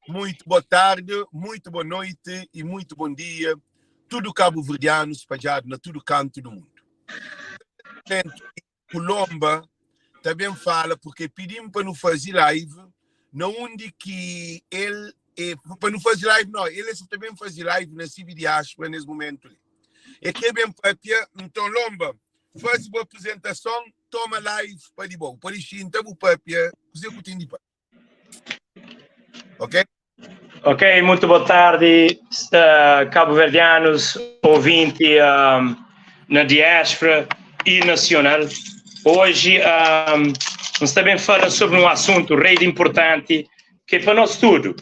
Muito boa tarde, muito boa noite e muito bom dia, tudo cabo-verdiano espalhado na tudo canto do mundo. Kulomba ta ben fala porque pedi-m pa nu faze live na undi ki el é, pa nu faze live não, ele sa ta ben faze live na CB Diáspora nes momento li. E kre ben papia, nton Lomba, faze bu apresentason, toma live pa di bo, bu pode xinta bu papia kuze ku ten di papia. Ok? Ok, muito boa tarde, cabo-verdianos, ouvinte na diáspora e nacional. Hoje nós também fala sobre um assunto rei de importante que é para nós tudo.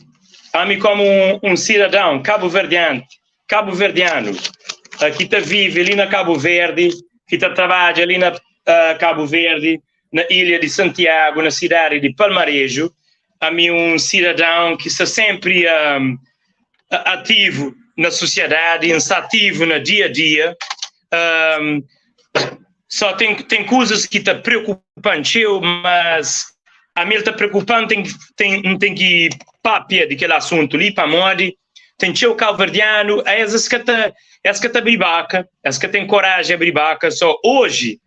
A mim como um cidadão cabo-verdiano, cabo-verdiano, que tá vive ali na Cabo Verde, que tá trabalha ali na Cabo Verde, na ilha de Santiago, na cidade de Palmarejo, a mim um cidadão que está sempre ativo na sociedade, ativo no dia a dia. Só tem coisas que está preocupante, eu, mas a mim está preocupante, tem que papia daquele assunto ali para morte. Tem teu cabo-verdiano, essas que tá, essa que tá bribaca, essa que tem coragem a bribaca, só hoje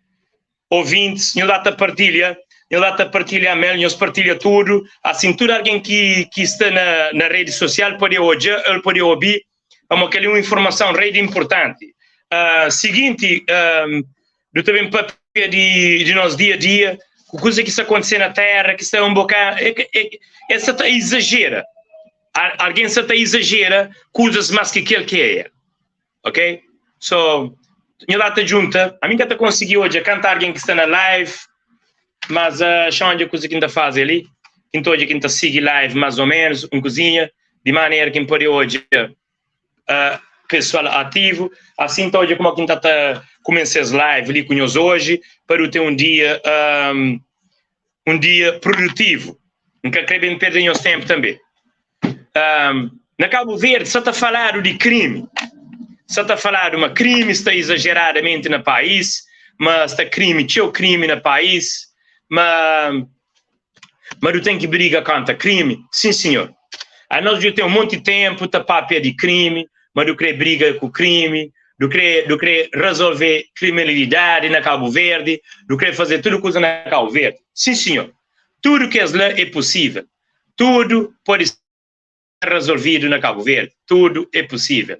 ouvintes, nho data partilha, nho data partilha a mel, nho partilha tudo, assim, tudo alguém que está na rede social pode olhar, ele pode ouvir, é uma, aquela uma informação rede importante. Seguinte, do também papel de nosso dia a dia, coisa que está acontecendo na terra, que está um bocado, essa tá exagera. Alguém se tá exagera, coisas mais que aquele que é. Ok? So, minha data junta, a mim que até consegui hoje cantar alguém que está na live, mas uh, a coisa que ainda faz ali, então hoje que ainda sigue live mais ou menos, um cozinha, de maneira que pode hoje pessoal ativo, assim então hoje como que ainda tá começa as live ali com nós hoje, para ter um dia produtivo, nunca querer bem perder nosso tempo também. Na Cabo Verde só está a falar de crime, só está a falar de uma crime, está exageradamente no país, mas está crime, tinha o crime no país, mas eu tenho que brigar contra crime, sim senhor. A nós já tem um monte de tempo, tá papia de crime, mas eu quero briga com o crime, eu quero resolver criminalidade na Cabo Verde, eu quero fazer tudo coisa na Cabo Verde. Sim senhor, tudo que é lá é possível, tudo pode ser resolvido na Cabo Verde, tudo é possível.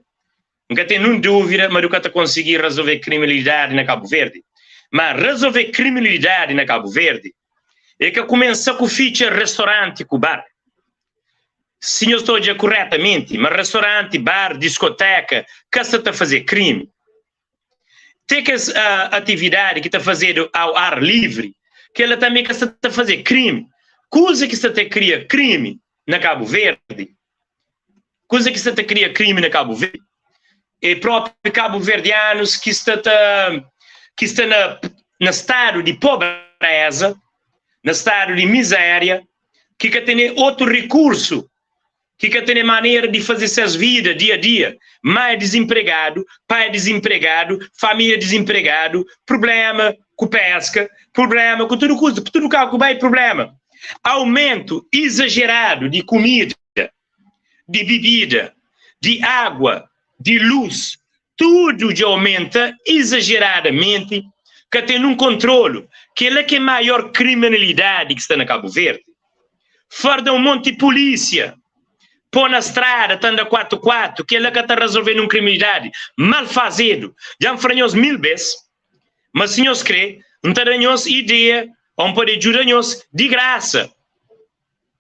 Nunca tenho nenhuma dúvida, mas nunca consegui resolver criminalidade na Cabo Verde. Mas resolver criminalidade na Cabo Verde é que começa com o feature restaurante com bar. Se eu estou a dizer corretamente, mas restaurante, bar, discoteca, que está a fazer crime. Tem que a atividade que está fazendo ao ar livre, que ela também que está a fazer crime. Coisa que está a criar crime na Cabo Verde. Coisa que está a criar crime na Cabo Verde. E próprio cabo-verdianos que está na estado de pobreza, na estado de miséria, que tem outro recurso, que tem maneira de fazer suas vidas dia a dia. Mãe desempregado, pai desempregado, família desempregado, problema com pesca, problema com tudo custo, tudo que vai problema. Aumento exagerado de comida, de bebida, de água, de luz, tudo de aumenta exageradamente, que tem um controle, que é que é a maior criminalidade que está na Cabo Verde. Farda um monte de polícia, põe na estrada, tá na 4x4, que é que está resolvendo uma criminalidade, mal fazido, já me mil vezes, mas se nós crê, não está dando ideia, não pode ajudar nós de graça,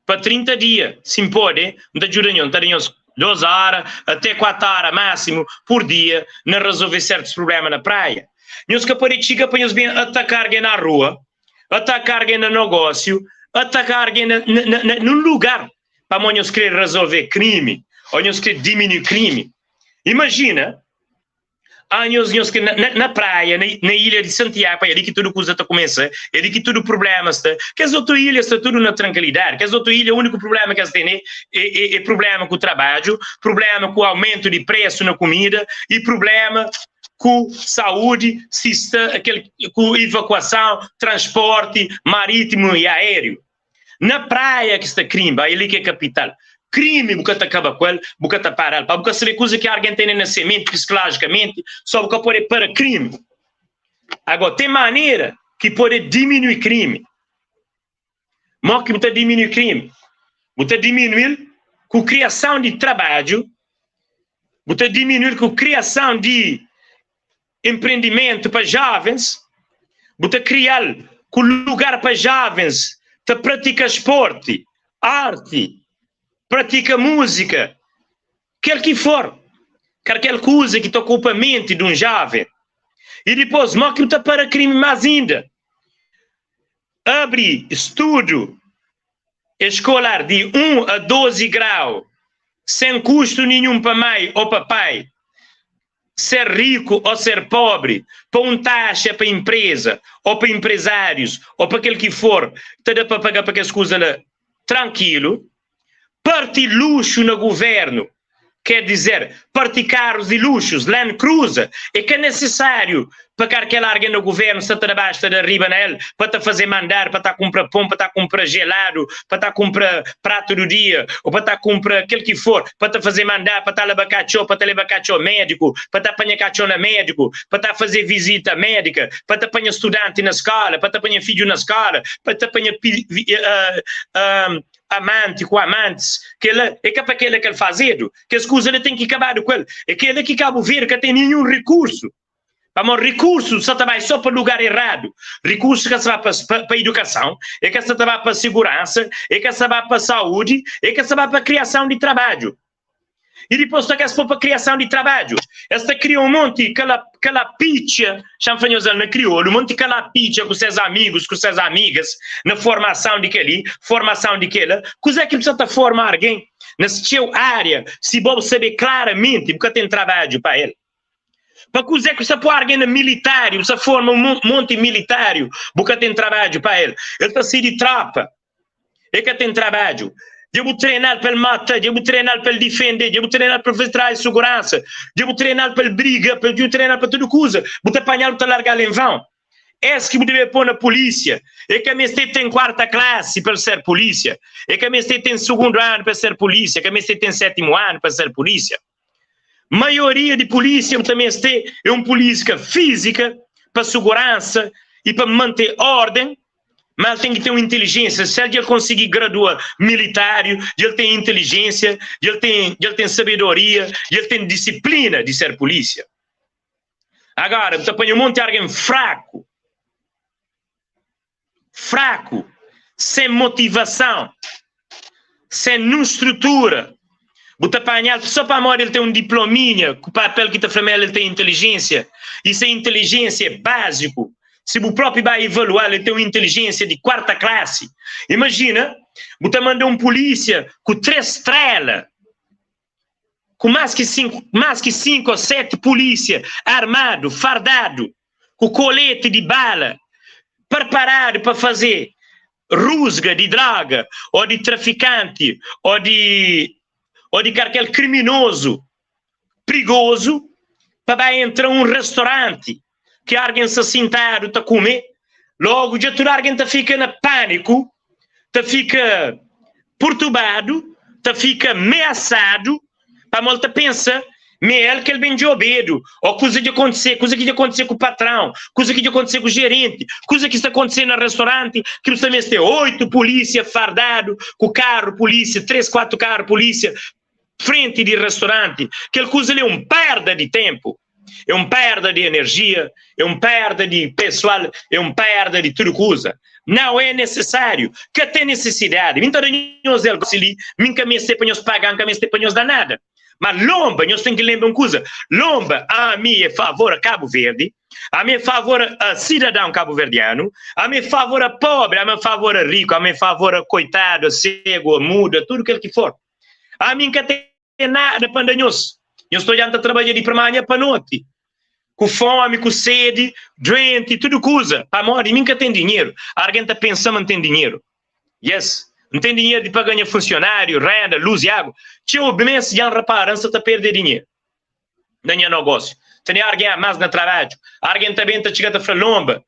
para 30 dias, se pode, não está ajudando, não está dando 2 horas, até 4 horas máximo por dia, não resolver certos problemas na praia. Nós que pode chegar para nós bem atacar alguém na rua, atacar alguém no negócio, atacar alguém num lugar, para nós querer resolver crime, ou nós querer diminuir crime. Imagina, nós que na praia, na ilha de Santiago, é ali que tudo coisa está começa, é ali que tudo problema está, que as outras ilhas está tudo na tranquilidade, que as outras ilhas, o único problema que elas têm é problema com o trabalho, problema com o aumento de preço na comida e problema com saúde, se está, aquele, com evacuação, transporte marítimo e aéreo. Na Praia ki sta krimi, ba el li ki é kapital. Krimi bu ka ta kaba ku el, bu ka ta para-l. Pa bu ka sabe kuza ki argen tene na se menti psikolójikamenti, só bu ka pode para krimi. Agó, ten manera ki pode diminui krimi. Mo ki bu ta diminui krimi? Bu ta diminui-l ku kriason di trabadju, bu ta diminui-l ku kriason di enprendimentu pa jovens, bu ta krial ku lugar pa jovens ta pratika sporti, arti, pratika múzika, kel ki for, karkel kuza ki ta okupa menti di un joven. I dipôs, mo ki bu ta para krimi más inda? Abri studu eskolar di 1 a 12 grau sen kustu ninhun pa mai ô pa pai, ser riku ô ser pobri, pa un taxa pa inpreza ô pa inprezárius ô pa kel ki for, ta da pa paga pa kes kuza la trankilu. Parti luxu na guvernu Quer dizer, parti carros di luxos, Land Cruiser, é ka necessário pa karkel argen na governo sta ta da baxu ta da riba na el pa ta faze mandar, pa ta kumpra pon, pa ta kumpra gelado, pa ta kumpra prato do dia, ou pa ta kumpra kel ki for, pa ta faze mandar, pa ta leba katxo, pa ta leba katxo médico, pa ta panha katxo na médico, pa ta faze visita médica, pa ta panha studante na scola, pa ta panha fidju na scola, pa ta panha uh, uh, amanti ku amantis, kela é ka pa kela kel fazedu, kes kuza la ten ki kabadu ku el, é kela ki Kabu Verdi ka ten ninhun rikursu, pamodi rikursu sa ta bai so pa lugar eradu, rikursu ka sa ba pa pa idukason, é ka sa ta ba pa siguransa, é ka sa ba pa saudi, é ka sa ba pa kriason di trabadju. I dipôs ta kes pô pa kriason di trabadju. Es ta kria un monti kalapitxa, xa-m fla nhos el na kriolu, un monti kalapitxa ku ses amigus, ku ses amigas, na formason di kel-li, formason di kel-la. Kuzê ki bu sa ta forma argen na txeu ária si bo bu sabe klaramenti bu ka ten trabadju pa el? Pa kuzê ki bu sa pô argen na militáriu, bu sa forma un monti militáriu, bu ka ten trabadju pa el? El ta sai di trópa. E ka ten trabadju. Dja bu trena-l pa el mata, dja bu trena-l pa el difende, dja bu trena-l pa el faze trabadju di suguransa, dja bu trena-l pa el briga, dja bu trena-l pa tudu kuza. Bu ta panha-l, bu ta larga-l en vãu. Es ki bu debe pô na pulísia. E ka meste ten kuarta klasi pa el ser pulísia. E ka meste ten sugundu anu pa el ser pulísia. E ka meste ten sétimu anu pa el ser pulísia. Maioria di pulísia bu ta meste é un pulísika fízika pa suguransa i pa mante órden, ma el ten ki ten un intelijénsia. Si el dja el konsigi gradua militáriu, dja el ten intelijénsia, dja el ten dja el ten sabedoria, dja el ten disiplina di ser pulísia. Agora, bu ta panha un monti argen fraku, fraku, sen motivason, sen nun strutura, bu ta panha-l só pamodi el ten un diplominha ku papel ki ta fla ma el ten intelijensia, i se intelijensia é báziku, si bu própi ba ivalua-l, el ten un intelijensia di kuarta klasi. Imajina, bu ta manda un pulísia ku três stréla, ku más ki sinku, más ki sinku ô seti pulísia armadu, fardadu, ku koleti di bala, preparadu pa faze rusga di droga ô di trafikanti ô di ô di karkel kriminozu prigozu pa ba entra un restoranti ki argen sta sintadu ta kume, logu dja tudu argen ta fika na pâniku, ta fika purtubadu, ta fika measadu, pamodi el ta pensa ma é el ki el ben djobedu, ô kuza dja kontise, kuza ki dja kontise ku patrão, kuza ki dja kontise ku jerenti, kuza ki sta kontise na restoranti, ki bu sta meste 8 pulísia fardadu ku karu pulísia, 3, 4 karu pulísia frenti di restoranti, kel kuza li é un perda di tenpu, é un perda di enerjia, é un perda di pesoal, é un perda di tudu kuza. Nau é nesesáriu, ka ten nesesidadi. Mi N ta da nhos el gosi li, mi N ka meste pa nhos paga-m, N ka meste pa nhos da nada. Ma lonba, nhos ten ki lenbra un kuza, lonba, ami é favor a Kabu Verdi, ami é favor a sidadãu kabuverdianu, ami é favor a pobri, ami é favor a riku, ami é favor a koitadu, a segu, a mudu, a tudu kel ki for. Ami N ka ten nada pa N da nhos. Nhos ta odja-m ta trabadja di primanha pa noti, ku fómi, ku sedi, duenti, tudu kuza. Pamodi mi N ka ten dinheru. Argen ta pensa ma N ten dinheru. Yes, N ten dinheru di paga nha funsionáriu, renda, lus i agu. Txeu bês dja N repara N sta ta perde dinheru na nha nogósiu. Ten argen a más na trabadju. Argen ta ben ta txiga ta fla, Lonba.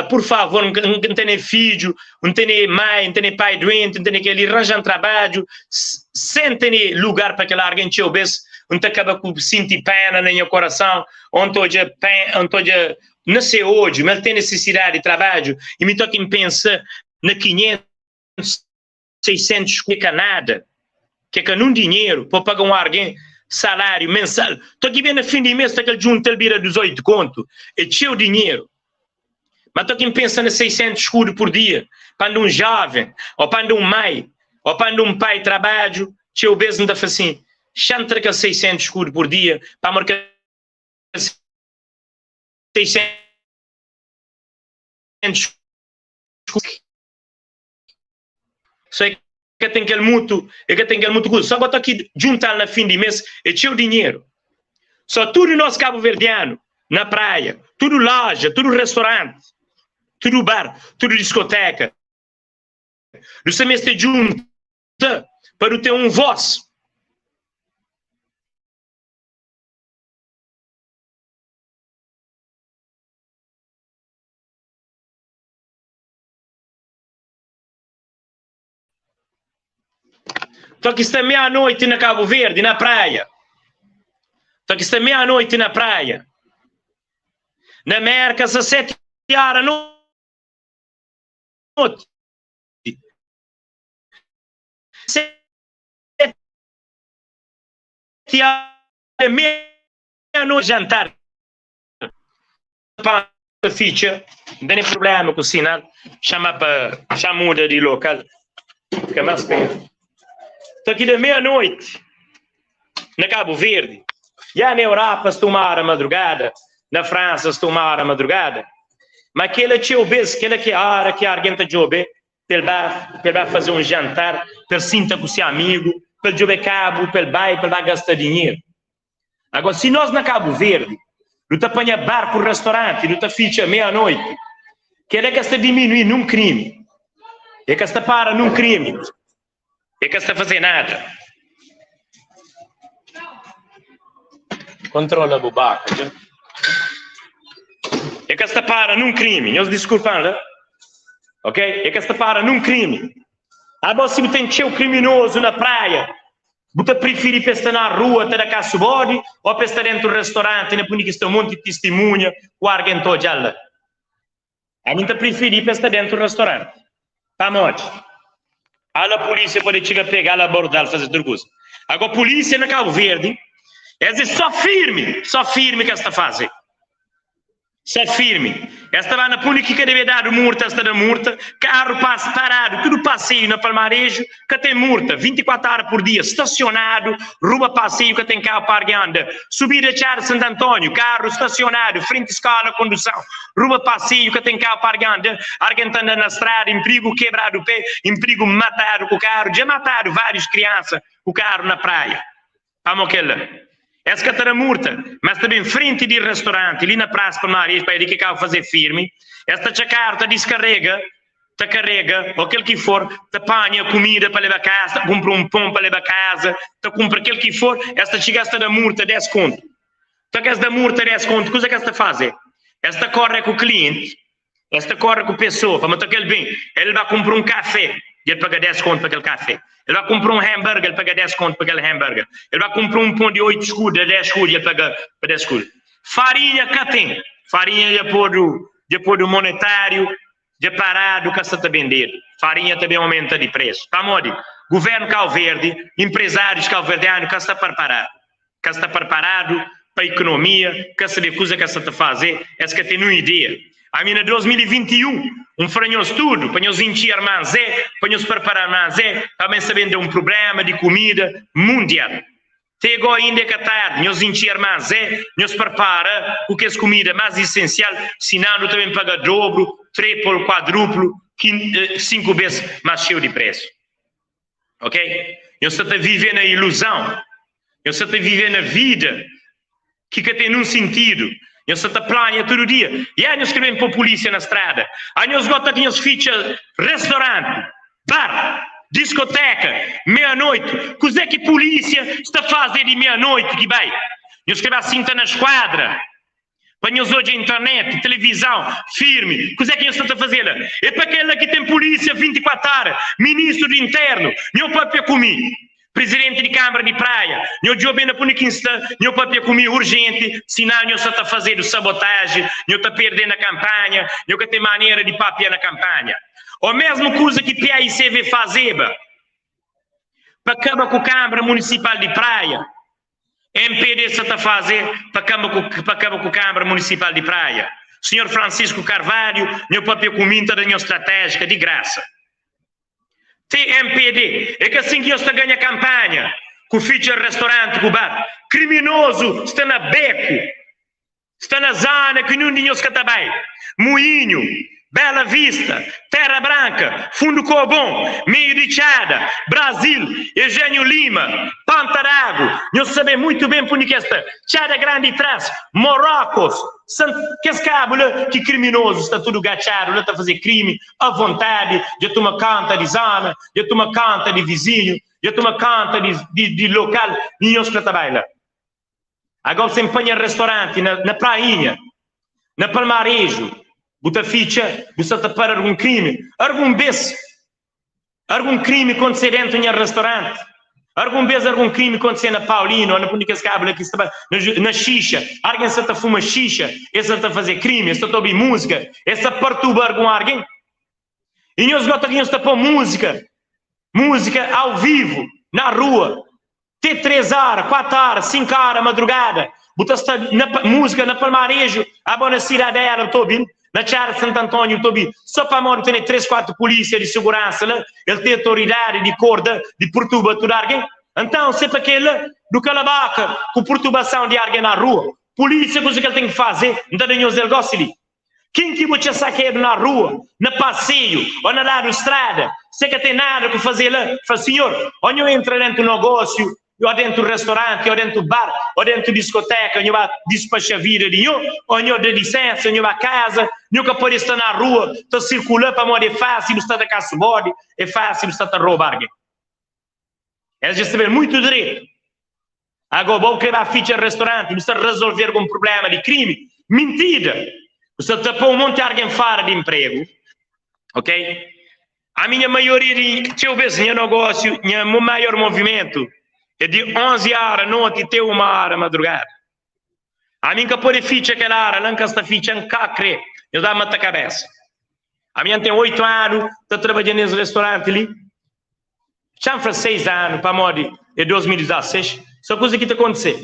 Pur favor, N tene fidju, N tene mai, N tene pai duenti, N tene kel-li, ranja-m trabadju. Sen tene lugar pa kel argen, txeu bes N ta kaba ku sinti pena na nha korason, ô N ta odja N ta odja na se odju ma el ten nisisidadi di trabadju i mi toki N pensa na 500, 600 ki ka nada, ki ka nun dinheru pa paga un argen saláriu mensal. Toki ben na fin di mes ta kel djunta el bira 18 kontu, é txeu dinheru. Ma toki N pensa na 600 skudu pur dia pa anda un joven, ô pa anda un mai, ô pa anda un pai trabadju, txeu bes N ta fla sin, xa N tra kel 600 skudu pur dia pamodi kel 600 skudu So e ka ten kel mutu, e ka ten kel mutu kuza. So bo ta ki djuntal na fin di mes e txeu dinheru. So tudu nos kabuverdianu na praia, tudu loja, tudu restauranti, tudu bar, tudu diskoteka, du sta meste djunta pa du ten un vos. Toki sta meia noite na Cabo Verde, na praia. Toki sta meia noite na praia. Na América sta 7 horas noite. 7 horas meia noite jantar. Pa fitxa, N tene prublema ku sinal, xama pa xa muda di lokal, fika mas pertu. Ta ki da meia noiti na Kabu Verdi, ya na Europa sta uma ora madrugada, na Fransa sta uma ora madrugada, ma kela txeu bes, kela ki é ora ki argen ta djobe pa el ba, pa el ba faze un jantar, pa el sinta ku se amigu, pa el djobe kabu, pa el bai, pa el ba gasta dinheru. Agora, si nós na Cabo Verde, nu ta panha bar ku restaurante, nu ta fitxa meia noite, kel-la ka sta diminui nun krimi, e ka sta para nun krimi, e ka sta faze nada. Kontrola bu baka, dja. E ka sta para nun krimi, nhos diskulpa-m la, ok? E ka sta para nun krimi. Abo si bu ten txeu kriminozu na praia, bu ta prifiri pa es sta na rua ta da kasu bodi o pa es sta dentu restauranti na pundi ki sta un monti tistimunha ku argen ta odjal la? Ami N ta prifiri pa es sta dentu restauranti. Pamodi? Ala pulisia pode txiga pegal, abordal, faze tudu kuza. Ago pulisia na Kabu Verdi es é so firmi, so firmi ki es ta faze. Sta firmi. Es ta ba na pundi ki ka debe dadu murta, es ta da murta. Karu pasa paradu, tudu paseiu na Palmareju ka ten murta, 24 ora pur dia, stasionadu, ruba paseiu ka ten karu pa argen anda. Subida Txada Santu Antoniu, karu stasionadu, frenti skola konduson, ruba paseiu ka ten karu pa argen anda, argen ta anda na strada, en prigu kebradu pe, en prigu matadu ku karu, dja matadu varius kriansa ku karu na praia. Pamo kel-la, es ka ta da murta, ma es ta ben frenti di restoranti, li na Prasa Palmares, pa di ki kau faze firmi, es ta txa karu ta diskarega, ta karega, o kel ki for, ta panha kumida pa leba kasa, ta kunpra un pon pa leba kaza, ta kunpra kel ki for, es ta txiga es ta da murta 10 kontu. Ta ki es da murta 10 kontu, kuza ki es ta faze? Es ta kore ku klienti, Es ta kóre ku pesoa pa mata kel ben. El ba kunpra un kafé i el paga 10 kontu pa kel kafé. El ba kunpra un hamburger, el paga 10 kontu pa kel hamburger. El ba kunpra un pon di 8 skudu, di 10 skudu, i el paga pa 10 skudu. Farinha ka ten. Farinha dja podu, dja podu monetáriu, dja paradu, ka sta ta bendedu. Farinha ta ben omenta di presu. Pamodi? Guvernu Kauverdi, inprezárius kauverdianu ka sta parparadu. Ka sta parparadu pa ikonomia, ka sabe kuza ka sta ta faze, es ka ten nun ideia. Ami na 2021 N fla nhos tudu pa nhos intxi armanzé, pa nhos parpara armanzé, pamodi sta ben da un prublema di kumida mundial. Te go inda é ka tardi, nhos intxi armanzé, nhos parpara ku kes kumida mas isensial, sinan nu ta ben paga dobru, triplu, kuadruplu, 5 bes mas txeu di presu. Ok? Nhos sta ta vive na iluzão. Nhos sta ta vive na vida ki ka ten nun sintidu. Nhos sta ta plania tudu dia. Ya nhos kre ben po pulisia na strada. A nhos gota ki nhos fitxa restauranti, bar, diskoteka meia noiti. Kuze ki pulisia sta faze di meia noiti ki bai? Nhos kre ba sinta na skuadra. Pa nhos odja internet, televizão, firmi, kuzé ki nhos sta ta faze la? É pa kel-la ki ten pulísia 24 óra, ministru di internu, nho papia ku mi, prizidenti di kanbra di Praia, nho djobe na pundi ki N sta, nho papia ku mi urjenti, sinau nho sta ta fazedu sabotaji, nho ta perde na kanpanha, nho ka ten manera di papia na kanpanha. O mesmu kuza ki PAICV fazeba pa kaba ku kanbra munisipal di Praia, MPD sta ta faze pa kaba ku pa kaba ku Câmara Municipal di Praia. Senhor Francisco Carvalho, nho papia ku mi, N ta da nho stratégica di graça. TMPD, é ka assim ki nhos ta ganha campanha, ku fitxa restaurante ku bar. Criminoso sta na beco. Sta na zona ki niun di nhos ka ta bai, Muinhu, Bela Vista, Terra Branka, Fundu Kobon, Meiu di Txada, Brazil, Eugênio Lima, Ponta d'Agu, nhos sabe muitu ben pundi ki es sta, Txada Grandi tras, Morocos, Sant, kes kabu la ki kriminozus sta tudu gatxadu la ta faze krimi a vontadi, dja tuma konta di zona, dja tuma konta di vizinhu, dja tuma konta di di di lokal, i nhos ka ta bai la. Agora sen panha restaurante na, na prainha, na Palmarejo, bu ta fitxa, bu sa ta para algun krimi. Algun bes, algun krimi kontise dentu nha restaurante. Algun bes, algun krimi kontise na Paulino, ou na pundi kes kabu la ki sta ba, na, na xixa. Algen sa ta fuma xixa, es sa ta faze krimi, es sa ta obi múzika, es sa partuba algun algen. I nhos gota ki nhos ta pô múzika, múzika au vivu, na rua. Te 3 ora, 4 ora, 5 ora madrugada, bu ta sta na múzika na Palmarejo, abo na Cidadela bu ta obi-l, na Txada de Santo António bu ta obi, só pamodi bu tene 3, 4 pulísia di seguransa la, el ten otoridadi di korda, di purtuba tudu argen. Entãu, se pa kela, du kala boka ku purtubason di argen na rua. Pulísia kuza ki el ten ki faze, N ta da nhos el gosi li. Ken ki bo txa sakedu na rua, na paseiu o na ladu strada, se ka ten nada ku faze la, fla, Sinhor, o nho entra dentu nogosiu, o dentu restoranti, o dentu bar, o dentu diskoteka, nho ba dispaxa vida di nho, o nho da lisensa, nho ba kaza, nho ka pode sta na rua ta sirkula, pamodi e fasi bu sta ta kasu bodi, e fasi bu sta ta roba argen. Es dja sabe muitu dretu. Ago, bo kre ba fitxa restauranti, bu sta razolve algun prublema di krimi? Mintida! Bu sta ta po un monti argen fora di inpregu, ok? Ami nha maioria di txeu bes nha nogósiu, nha maior movimentu é di 11 ora noti te uma ora madrugada. Ami N ka pode fitxa kel ora la, N ka sta fitxa, N ka kre. Nhos da mata kabesa. Ami N ten 8 anu ta trabadja nes restauranti li. Xa-m fla 6 anu pamodi é 2016. Só kuza ki ta kontise,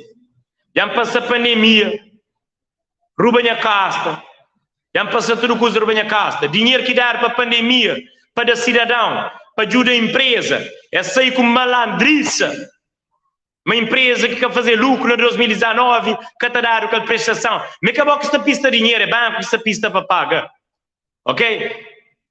dja N pasa pandemia ruba nha kosta, dja N pasa tudu kuza ruba nha kosta. Dinheru ki dadu pa pandemia pa da sidadão, pa djuda inpreza, es sai ku malandrisa. Ma inpreza ki ka faze lukru na 2019 ka ta dadu kal prestason. Ma é ka bo ki sta pista dinheru, é banku ki sta pista pa paga. Ok?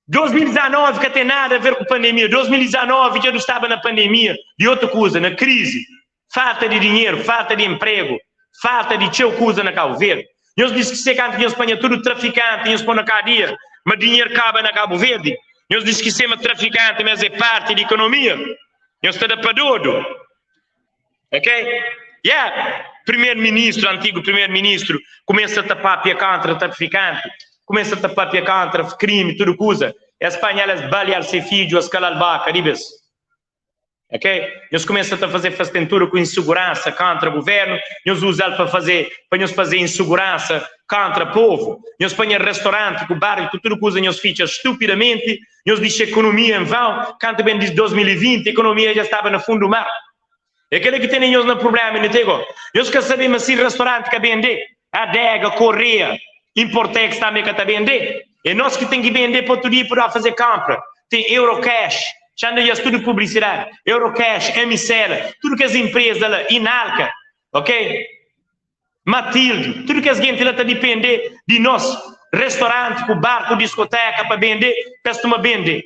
2019 ka ten nada a ver ku pandemia. 2019 dja nu staba na pandemia di otu kuza, na krizi, falta di dinheru, falta di inpregu, falta di txeu kuza na Kabu Verdi. Nhos diskise kantu nhos panha tudu trafikanti nhos po na kadia, ma dinheru kaba na Kabu Verdi. Nhos diskise ma trafikanti mes é parti di ekonomia. Nhos ta da pa dodu. Ok? Yeah! Primeru ministru, antigu primeru ministru, kumesa ta papia kontra trafikanti, kumesa ta papia kontra krimi, tudu kuza. Es panha-l, es baleal se fidju, es kala-l boka di bes. Ok? Nhos kumesa ta faze fastentura ku insuguransa kontra guvernu, nhos uza-l pa faze, pa nhos faze insuguransa kontra povu. Nhos panha restoranti ku bar ku tudu kuza nhos fitxa stupidamenti, nhos dixa ekonomia en vau. Kantu ben di 2020, ekonomia dja staba na fundu mar. É kela ki tene nhos na prublema inda te go. Nhos ka sabe ma si restaurante ka bende, adega, Correa, Importex tambe ka ta bende. É nos ki ten ki bende pa otu dia pa da faze compra. Ten Eurocash, xa nda djas tudu publicidade. Eurocash, Mcela, tudu kes empresa la, Inalca, ok? Matilde, tudu kes genti la ta dipende di nos restaurante ku bar ku discoteca pa bende, pa es tuma bende.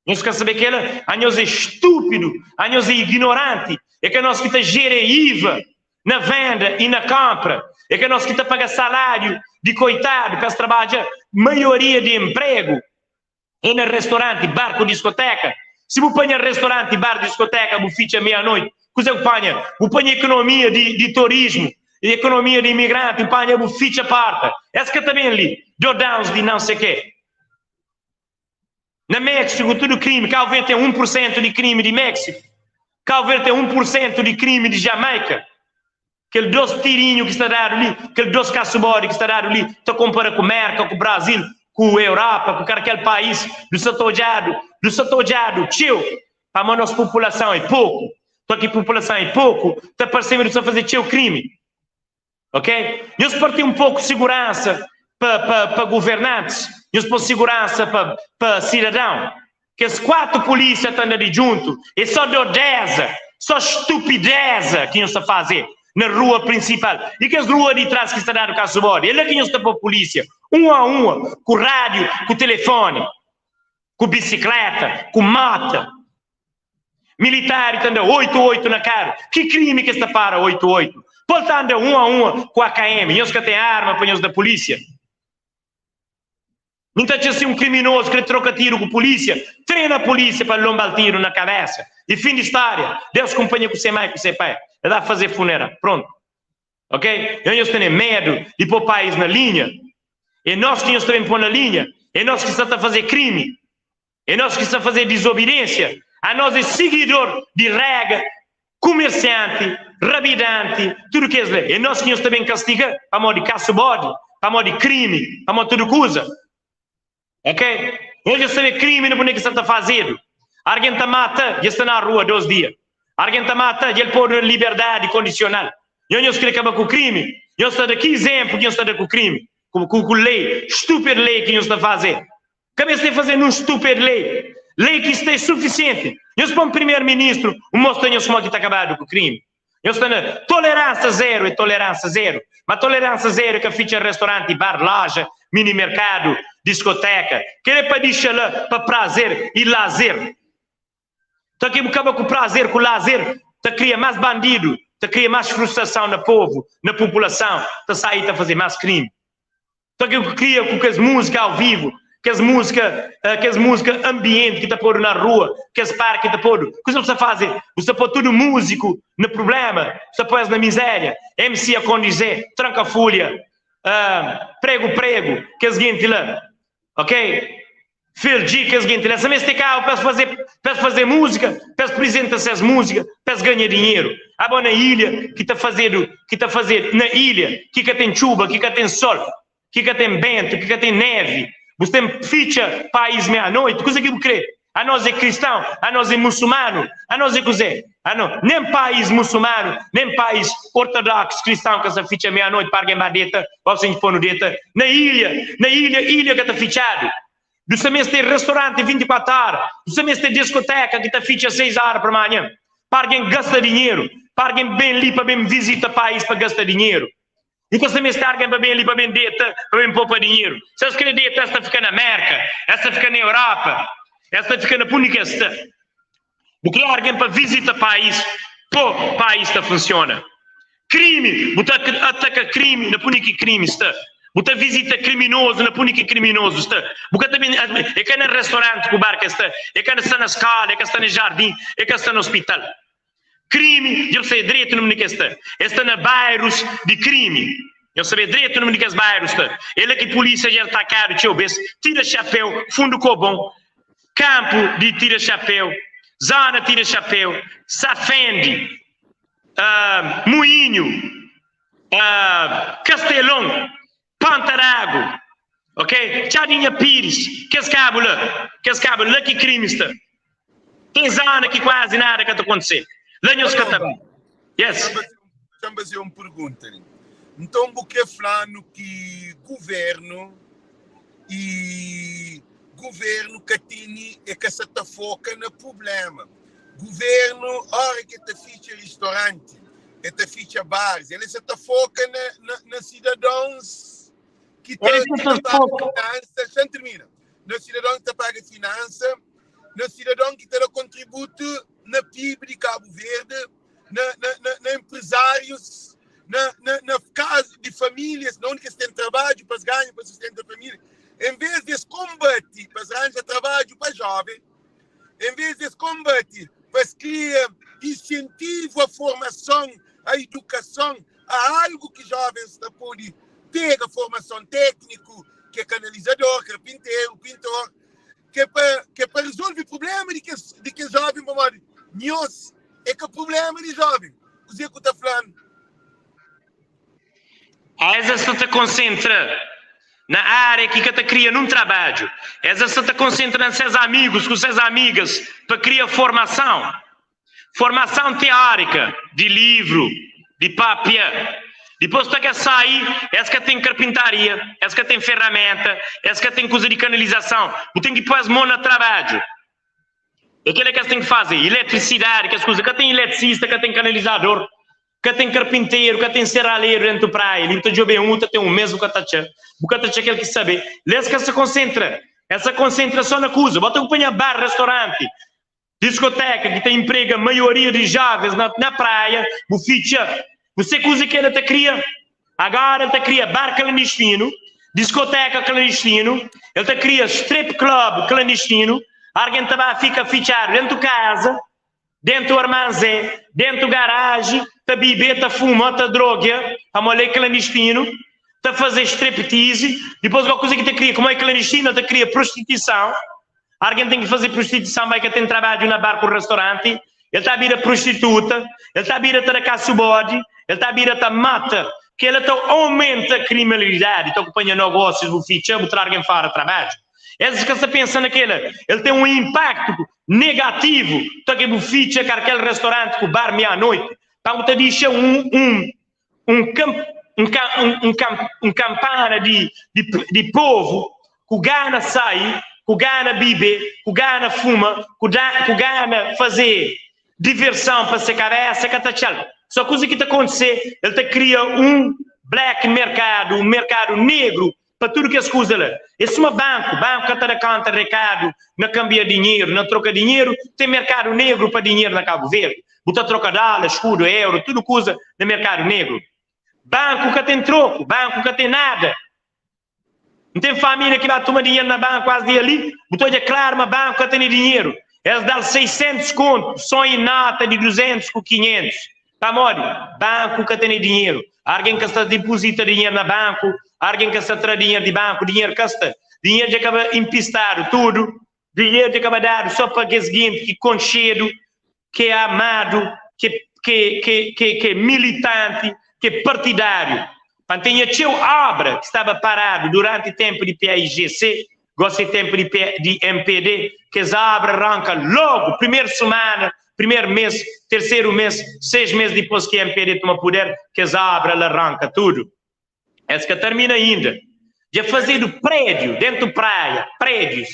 Nhos ka sabe kela? Anhos é stúpidu, anhos é ignoranti. É ka nos ki ta jere IVA na venda i na konpra. É ka nos ki ta paga saláriu di koitadu pa es trabadja. Maioria di enpregu é na restoranti, bar ku diskoteka. Si bu panha restoranti, bar, diskoteka bu fitxa meia-noiti, kuze bu panha? Bu panha ekonomia di, di turismu. Ekonomia di imigranti, panha bu fitxa porta. Es ka ta ben li, dodãus di não sei quê. Na Méxiku tudu krimi, Cabo Verde ten 1 por sentu di krimi di Méxiku, Cabo Verde ten 1 por sentu di krimi di Jamaika. Kel dos tirinhu ki sta dadu li, kel dos kasubodi ki sta dadu li, ta konpara ku Merka, ku Brazil, ku Europa, ku karkel pais, du sa ta odjadu, du sa ta odjadu txeu, pamodi nos populason é poku. Tó ki populason é poku, ta parse ma du sta faze txeu krimi. Ok? Nhos parti un poku siguransa pa, pa, pa governantis, nhos pô siguransa pa, pa sidadão. Kes 4 polícia ta anda di djuntu, é só dodeza, só stupideza ki nhos ta faze na rua prinsipal. E kes rua di tras ki sta dadu kasu bodi, é la ki nhos ta pô polícia, un a un, ku rádiu, ku telefoni, ku bisikleta, ku mota. Militari ta anda 8 8 na karu. Ki krimi ki es ta para 8 8? Pol ta anda 1 a 1 ku AKM. Nhos ka ten arma pa nhos da polísia? Mi ta atxa si un kriminozu kre troka tiru ku polísia, trena polísia pa lonba-l tiru na kabesa. I fin di stória. Deus kunpanha ku se mai ku se pai. El ba faze funeral. Prontu. Ok? Nhos nhos tene medu di po pais na linha? É nos ki nhos ta ben po na linha? É nos ki sta ta faze krimi? É nos ki sta faze dizobidiensia? Anos é sigidor di rega, kumersianti, rabidanti, tudu kes la. É nos ki nhos ta ben kastiga pamodi kasu bodi, pamodi krimi, pamodi tudu kuza. Ok? Nhos dja sabe krimi na pune ki sta ta fazedu. Argen ta mata, dja sta na rua dos dia. Argen ta mata, dja el podu na liberdadi kondisional. Nhos nhos kre kaba ku krimi? Nhos ta da ki izenplu ki nhos ta da ku krimi? Ku, ku, ku lei, stupid lei ki nhos ta faze. Ka meste faze nun stupid lei. Lei ki sta é sufisienti. Nhos pon primer ministru, N mostra nhos kuma ki ta kabadu ku krimi. Nhos sta na toleransa zeru, é toleransa zeru. Ma toleransa zeru é ka fitxa restoranti, bar, loja, mini merkadu, diskoteka. Kel é pa dixa la pa prazer i lazer. Ta ki bu kaba ku prazer ku lazer, ta kria mas bandidu, ta kria mas frustrason na povu, na populason, ta sai ta faze mas krimi. Ta ki bu kria ku kes musika au vivu, kes musika, kes musika ambienti ki ta podu na rua, kes parki ki ta podu. Kuza bu sta faze? Bu sta po tudu musiku na prublema, bu sta po-es na mizeria. MC Akondize, Tranka Fulha, Pregu Pregu, kes genti la, ok? Phil G, kes genti la sa meste kaba pa es faze, pa es faze múzika, pa es prizenta ses múzika, pa es ganha dinheru. Abo na ilha ki ta fazedu, ki ta fazedu na ilha ki ka ten txuba, ki ka ten sol, ki ka ten bentu, ki ka ten nevi, bu ten fitxa pais mea noiti, kuze ki bu kre? Anos é kristão, anos é muçulmano, anos é kuze? Ano, nem pais muçulmano, nem pais ortodoxo kristão ka sa fitxa mea noiti pa argen ba deta, ou sen ponu deta na ilha, na ilha, ilha ka ta fitxadu. Du sa meste restaurante 24 ora, du sa meste diskoteka ki ta fitxa 6 ora pa manha, pa argen gasta dinheru, pa argen ben li pa ben visita pais pa gasta dinheru. Nu ka sta meste argen pa ben li pa ben deta, pa ben popa dinheru. Se es kre deta, es ta fika na Merka, es ta fika na Europa, es ta fika na pundi ki es sta. Bu kre argen pa visita pais, po pais ta funsiona. Krimi, bu ta ataka krimi na pundi ki krimi sta. Bu ta visita kriminozu na pundi ki kriminozu sta. Bu ka ta ben, e ka na restauranti ku bar ki es sta, e ka sta na skola, e ka sta na jardin, e ka sta na ospital. Krimi, dja bu sabe dretu numi di kes sta. Es sta na bairus di krimi. Nhos sabe dretu numi di kes bairus sta. É la ki pulisia dja atakadu txeu bes. Tira xapeu, fundu kobon, kanpu di tira xapeu, zona tira xapeu, Safendi, Muinhu, Kastelon, Ponta d'Agu, ok? Txadinha Pires, kes kabu la, kes kabu la ki krimi sta. Tem zona ki kuazi nada ka ta kontise. La nhos ka ta. Yes. Deixa-m fazer un pergunta li. Nton bu kre fla-nu ki guvernu i guvernu ka tene, e ka sa ta foka na prublema. Guvernu, ora ki e ta fitxa ristoranti, e ta fitxa baris, el sa ta foka na, na, na sidadons ki ta, ki ta paga finansa. Deixa-m termina. Na sidadon ki ta paga finansa, na sidadon ki ta da kontributu na PIB di Kabu Verde, na, na, na, na empresários, na, na, na casa de famílias, na onde que eles têm trabalho para ganhar, para sustentar a família. Em vez de combate para arranjar trabalho para jovem, em vez de combate para criar incentivo à formação, à educação, Há algu ki jovens ta pode pega formason tékniku, ki é kanalizador, karpinteru, pintor, ki é pa, ki é pa rezolve problema di kes, di kes joven, pamodi nhos é ka problema di joven. Kuzê ku ta fla-nu? Es sta ta konsentra na ária ki ka ta kria nun trabadju. Es sta ta konsentra na ses amigus ku ses amigas pa kria formason. Formason teórika di livru, di papia. Dipôs ta ka sai, es ka ten karpintaria, es ka ten ferramenta, es ka ten kuza di kanalizason. Bu ten ki pô-s mon na trabadju. É kel-la ki es ten ki faze. Iletrisidadi, kes kuza. Ka ten iletrisista, ka ten kanalizador, ka ten karpinteru, ka ten serralheru dentu praia. Li bu ta djobe un, ta ten un mes bu ka ta atxa. Bu ka ta atxa kel ki sabe. La es ka sa konsentra. Es sa konsentra so na kuza. Bo ta kunpanha bar, restoranti. Diskoteka ki ta inprega maioria di jovens na na praia, bu fitxa. Bu se kuza ki el ta kria? Agora el ta kria bar klandistinu, diskoteka klandistinu, el ta kria strip club klandistinu, argen ta ba fika fitxadu dentu kaza, dentu armanzé, dentu garaji, ta bibe, ta fuma, ta drogia, pamo el é klandistinu, ta faze striptease, dipos go kuza ki ta kria, kumo é klandistinu, el ta kria prostituison. Argen ten ki faze prostituison bai ka ten trabadju na bar ku restauranti, el ta bira prostituta, el ta bira ta da kasu bodi, el ta bira ta mata, kela ta aumenta kriminalidadi, ta kupanha nogosius, bu fitxa, bu tra argen fora trabadju. Es ka sta pensa na kela, el ten un impaktu negativu ta ke bu fitxa karkel restauranti ku bar mia noiti, pa bu ta dixa un un un un un kampana di di povu ku gana sai, ku gana bibe, ku gana fuma, ku da ku gana faze diverson pa se kabesa ka ta atxal. So kuza ki ta kontise, el ta kria un black merkadu, un merkadu negru pa tudu kes kuza la. É suma banku, banku ka ta da konta rekadu na kambia dinheru, na troka dinheru, ten merkadu negru pa dinheru na Kabu Verdi. Bu ta troka dóla, skudu, euro, tudu kuza na merkadu negru. Banku ka ten troku, banku ka ten nada. N ten família ki ba tuma dinheru na banku as di ali, bu ta odja klaru ma banku ka tene dinheru. Es da-l 600 kontu so i nota di 200 ku 500. Pamodi? Banku ka tene dinheru. Argen ka sta dipuzita dinheru na banku, argen ka sta tra dinheru di banku, dinheru ka sta. Dinheru dja kaba inpistadu tudu, dinheru dja kaba dadu so pa kes genti ki konxedu, ki é amadu, ki ki ki ki é militanti, ki é partidariu. Pa N tenha txeu obra ki staba paradu duranti tenpu di PAIGC, Gosi é tenpu di di mpd, kes obra ranka logu, primeru sumana, primeru mes, terseru mes, 6 mes dipos ki mpd tuma puder, kes obra la ranka tudu. Es ka termina inda. Dja fazedu prediu dentu praia, predius,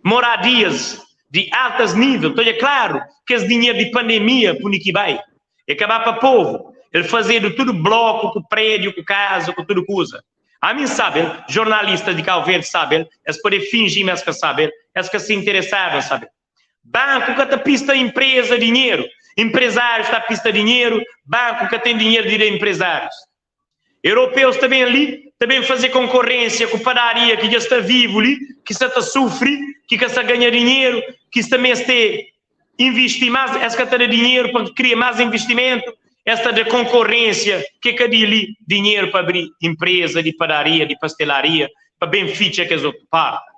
moradias di altas nivel, ta odja klaru kes dinheru di pandemia pundi ki bai. E ka ba pa povu, el fazedu tudu bloku ku prediu, ku kaza, ku tudu kuza. Ami N sabe-l, jornalistas di Kau Verdi sabe-l, es pode finji ma es ka sabe-l, es ka sta interesadu na sabe-l. Banku ka ta pista inpreza dinheru, inprezárius ta pista dinheru, banku ka ten dinheru di da inprezárius. Europeus ta ben li, ta ben faze konkorênsia ku padaria ki dja sta vivu li, ki sta ta sufri, ki ka sta ganha dinheru, ki sta meste invisti más, es ka ta da dinheru pa kria más invistimentu, es ta da konkorênsia ke ka di li dinheru pa abri inpreza di padaria, di pastelaria, pa ben fitxa kes otu parti.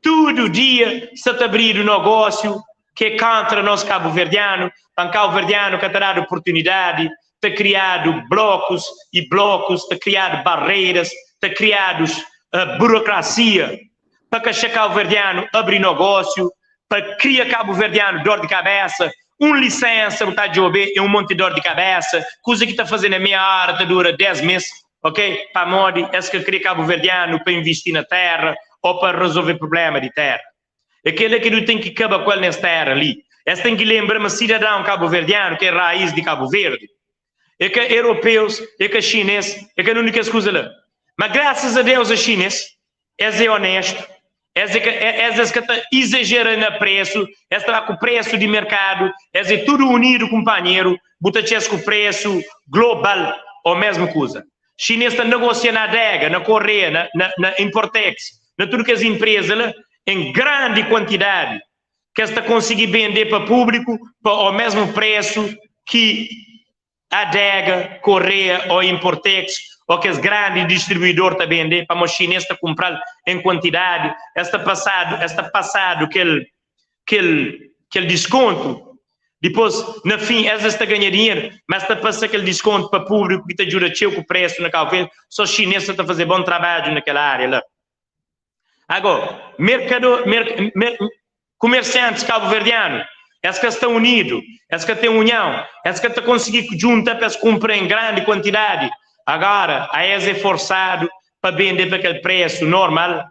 Tudu dia sta ta abridu nogósiu ke kontra nos kabuverdianu, pa kauverdianu ka ta dadu oportunidadi, ta kriadu blokus i blokus, ta kriadu barreiras, ta kriadus burokrasia pa ka xa kauverdianu abri nogósiu, pa kria kabuverdianu dor di kabesa, un lisensa bu ta djobe é un monti dor di kabesa, kuza ki ta faze na meia ora ta dura 10 mes, ok, pamodi es ka kre kabuverdianu pa invisti na tera o pa rezolve prublema di tera. É kela ki nu ten ki kaba ku el nes tera li. Es ten ki lenbra ma sidadão kabuverdianu ki é raiz di Kabu Verdi é ka europeus, é ka xines, é ka nun di kes kuza la. Ma grasas a Deus a xines Es é onestu, es é ka, es es ka ta izajera na presu, es ta ba ku presu di merkadu, es é tudu unidu kunpanheru, bu ta txes ku presu global o mesmu kuza. Xinês ta negosia na adega, na Korea, na na na Importex, na tudu kes inpreza la en grandi kuantidadi kes ta konsigi bende pa públiku pa o mesmu presu ki. Adega, Korea o Importex o kes grandi distribuidor ta bende pamo xines ta kumpral en kuantidadi, es ta pasadu es ta pasadu kel kel kel diskontu, dipos na fin es es ta ganha dinheru, ma es ta pasa kel diskontu pa publiku ki ta djuda txeu ku presu na Kabu Verdi, so xines sa ta faze bon trabadju na kel aria la. Ago, merkado, mer, mer, kumersiantis kabuverdianu, es ka sta unidu, es ka ten união, es ka ta konsigi djunta pa es kunpra en grandi kuantidadi. Agora, a es é forsadu pa bende pa kel presu normal,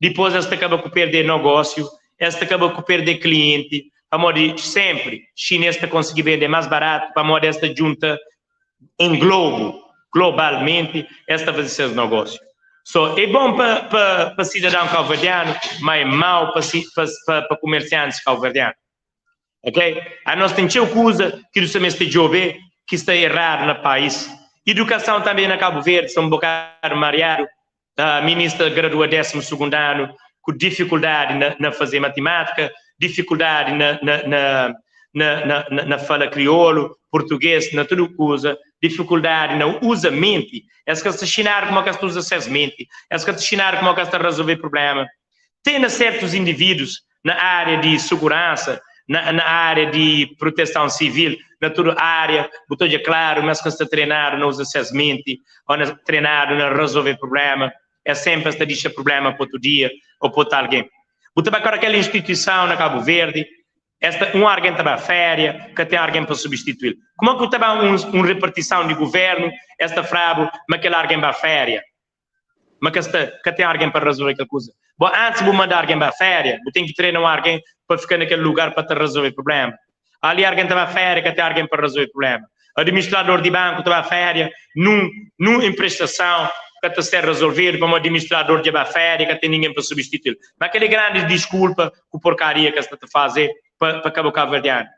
dipos es ta kaba ku perde nogósiu, es ta kaba ku perde klienti, pamodi senpri xinês ta konsigi bende más baratu pamodi es ta djunta en globu, globalmenti, es ta faze ses nogósiu. So, é bon pa, pa, pa sidadãu kauverdianu, ma é mau pa, pa, pa, pa kumersiantis kauverdianu. Ok? Anos ten txeu kuza ki nu sta meste djobe ki sta eradu na pais. Idukason tanbe na Kabu Verdi sta un bokadu mariadu. Uh, minista gradua désimu sugundu anu ku difikuldadi na, na faze matimátika, difikuldadi na, na, na, na, na, na, na fala kriolu, purtugês, na tudu kuza, difikuldadi na uza menti. Es ka sta xinadu kuma ke es ta uza ses menti, es ka ta xinadu kuma ke es ta razolve prublema. Ten na sertus individus na ária di suguransa, na, na ária di proteson sivil, na tudu ária, bu ta odja klaru ma es ka sta trenadu na uza ses menti o na trenadu na razolve prublema. Es senpri es ta dixa prublema pa otu dia o pa otu algen. Bu ta bai kora kel instituison na Kabu Verdi, es ta, un argen ta ba féria, ka ten argen pa substitui-l. Kuma ku ta ba un, un repartison di guvernu, es ta fra-bu ma kel argen ba féria? Ma ka sta, ka ten argen pa razolve kel kuza. Bo, antis bu manda argen ba féria, bu ten ki trena un argen pa fika na kel lugar pa ta razolve prublema. Ali argen ta ba féria, ka ten argen pa razolve prublema. Administrador di banku ta ba féria, nun, nun emprestason ka ta ser razolvedu pamodi administrador dja ba féria, ka ten ningen pa substitui-l. Ma kel é grandi diskulpa ku porkaria ki es sta ta faze pa, pa kaba kabuverdianu.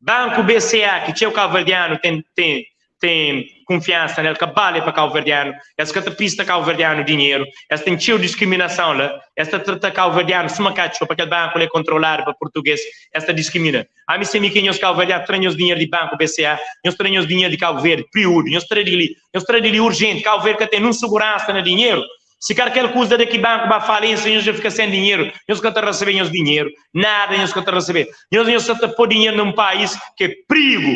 Banku BCA ki txeu kabuverdianu ten, ten, ten kunfiansa nel ka bale pa kabuverdianu, es ka ta prista kabuverdianu dinheru, es ten txeu diskriminason la, es ta trata kabuverdianu suma katxo, pa kel banku la é kontroladu pa purtuges, es ta diskrimina. Ami se mi ki nhos kabuverdianu tra nhos dinheru di banku BCA, nhos tra nhos dinheru di Kabu Verdi, priudu, nhos tra di li, nhos tra di li urjenti, Kabu Verdi ka ten nun suguransa na dinheru, Si karkel kuza de ki banku ba falensia nhos dja fika sen dinheru, nhos ka ta rasebe nhos dinheru, nada nhos ka ta rasebe. Nhos nhos sa ta po dinheru na un pais ke prigu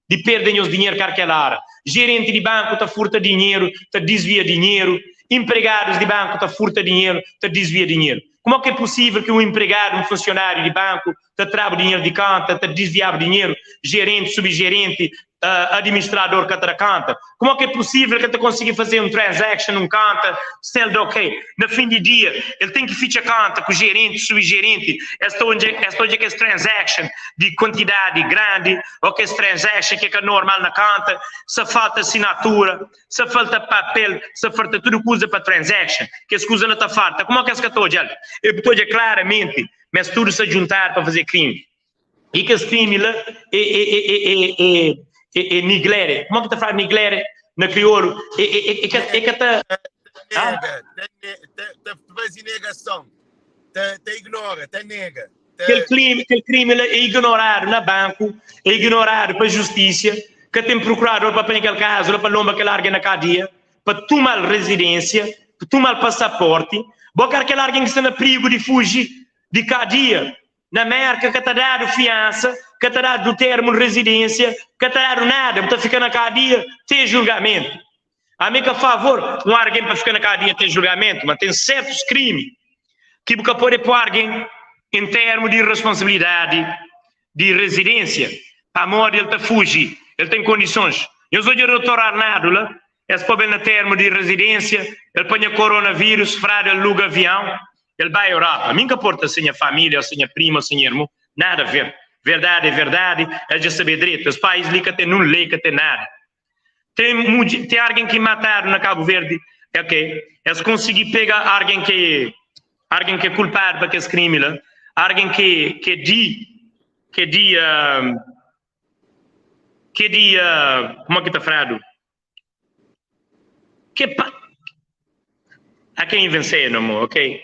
di perde nhos dinheru karkel ora. Jerenti di banku ta furta dinheru, ta disvia dinheru, empregadus di banku ta furta dinheru, ta disvia dinheru. Kuma ke pusivel ki un empregadu, un funsionariu di banku ta trabu dinheru di konta, ta disviabu dinheru, jerenti, subjerenti, administrador ka ta da konta? Kuma ki é pusivel ki el ta konsigi faze un transaction nun konta sen el da ok? Na fin di dia, el ten ki fitxa konta ku jerenti, subjerenti, es ta odja, es ta odja kes transaction di kuantidadi grandi o kes transaction ki é ka normal na konta, sa falta asinatura, sa falta papel, sa falta tudu kuza pa transaction, kes kuza la ta falta, kuma ki es ka ta odja-l? E bu ta odja klaramenti ma es tudu sta djuntadu pa faze krimi. I kes krimi la é, é, é, é, é, é, é niglere. Kuma ki ta fala niglere na kriolu? É, é, é, é, ka, é ka ta. Nega, ta, ta, ta faze negason, ta, ta ignora, ta nega. Ta... Kel krimi, kel krimi la é ignoradu na banku, é ignoradu pa justisia, ka ten prokurador pa panha kel kazu la pa lomba kel argen na kadia, pa tumal rezidensia, pa tumal pasaporti, bo kar kel argen ki sta na prigu di fuji di kadia. Na Merka ka ta dadu fiansa, ka ta dadu termu di rezidênsia, ka ta dadu nada, bu ta fika na kadia te julgamentu. Ami ka favor un argen pa fika na kadia te julgamentu, ma ten sertus krimi ki bu ka pode po argen en termu di responsabilidadi di rezidênsia, pamodi el ta fuji, el ten kondisons. Nhos odja Dotor Arnaldo la, Es poba-el na termu di rezidênsia, el panha koronavírus, fradu el luga aviãu, el bai Europa. Mi N ka porta se nha família, o se nha prima, o se nha irmon, nada a ver. Verdadi é verdadi, el dja sabê dretu. Es país li ka ten nun lei, ka ten nada. Ten mudje, ten argen ki matadu na Kabu Verdi, ok, es konsigi pega argen ki, argen ki é kulpadu pa kes krimi la, argen ki, ki é di, ki é di, ki é di, kuma ki ta fradu? Ke pa I can't even say it no more, ok?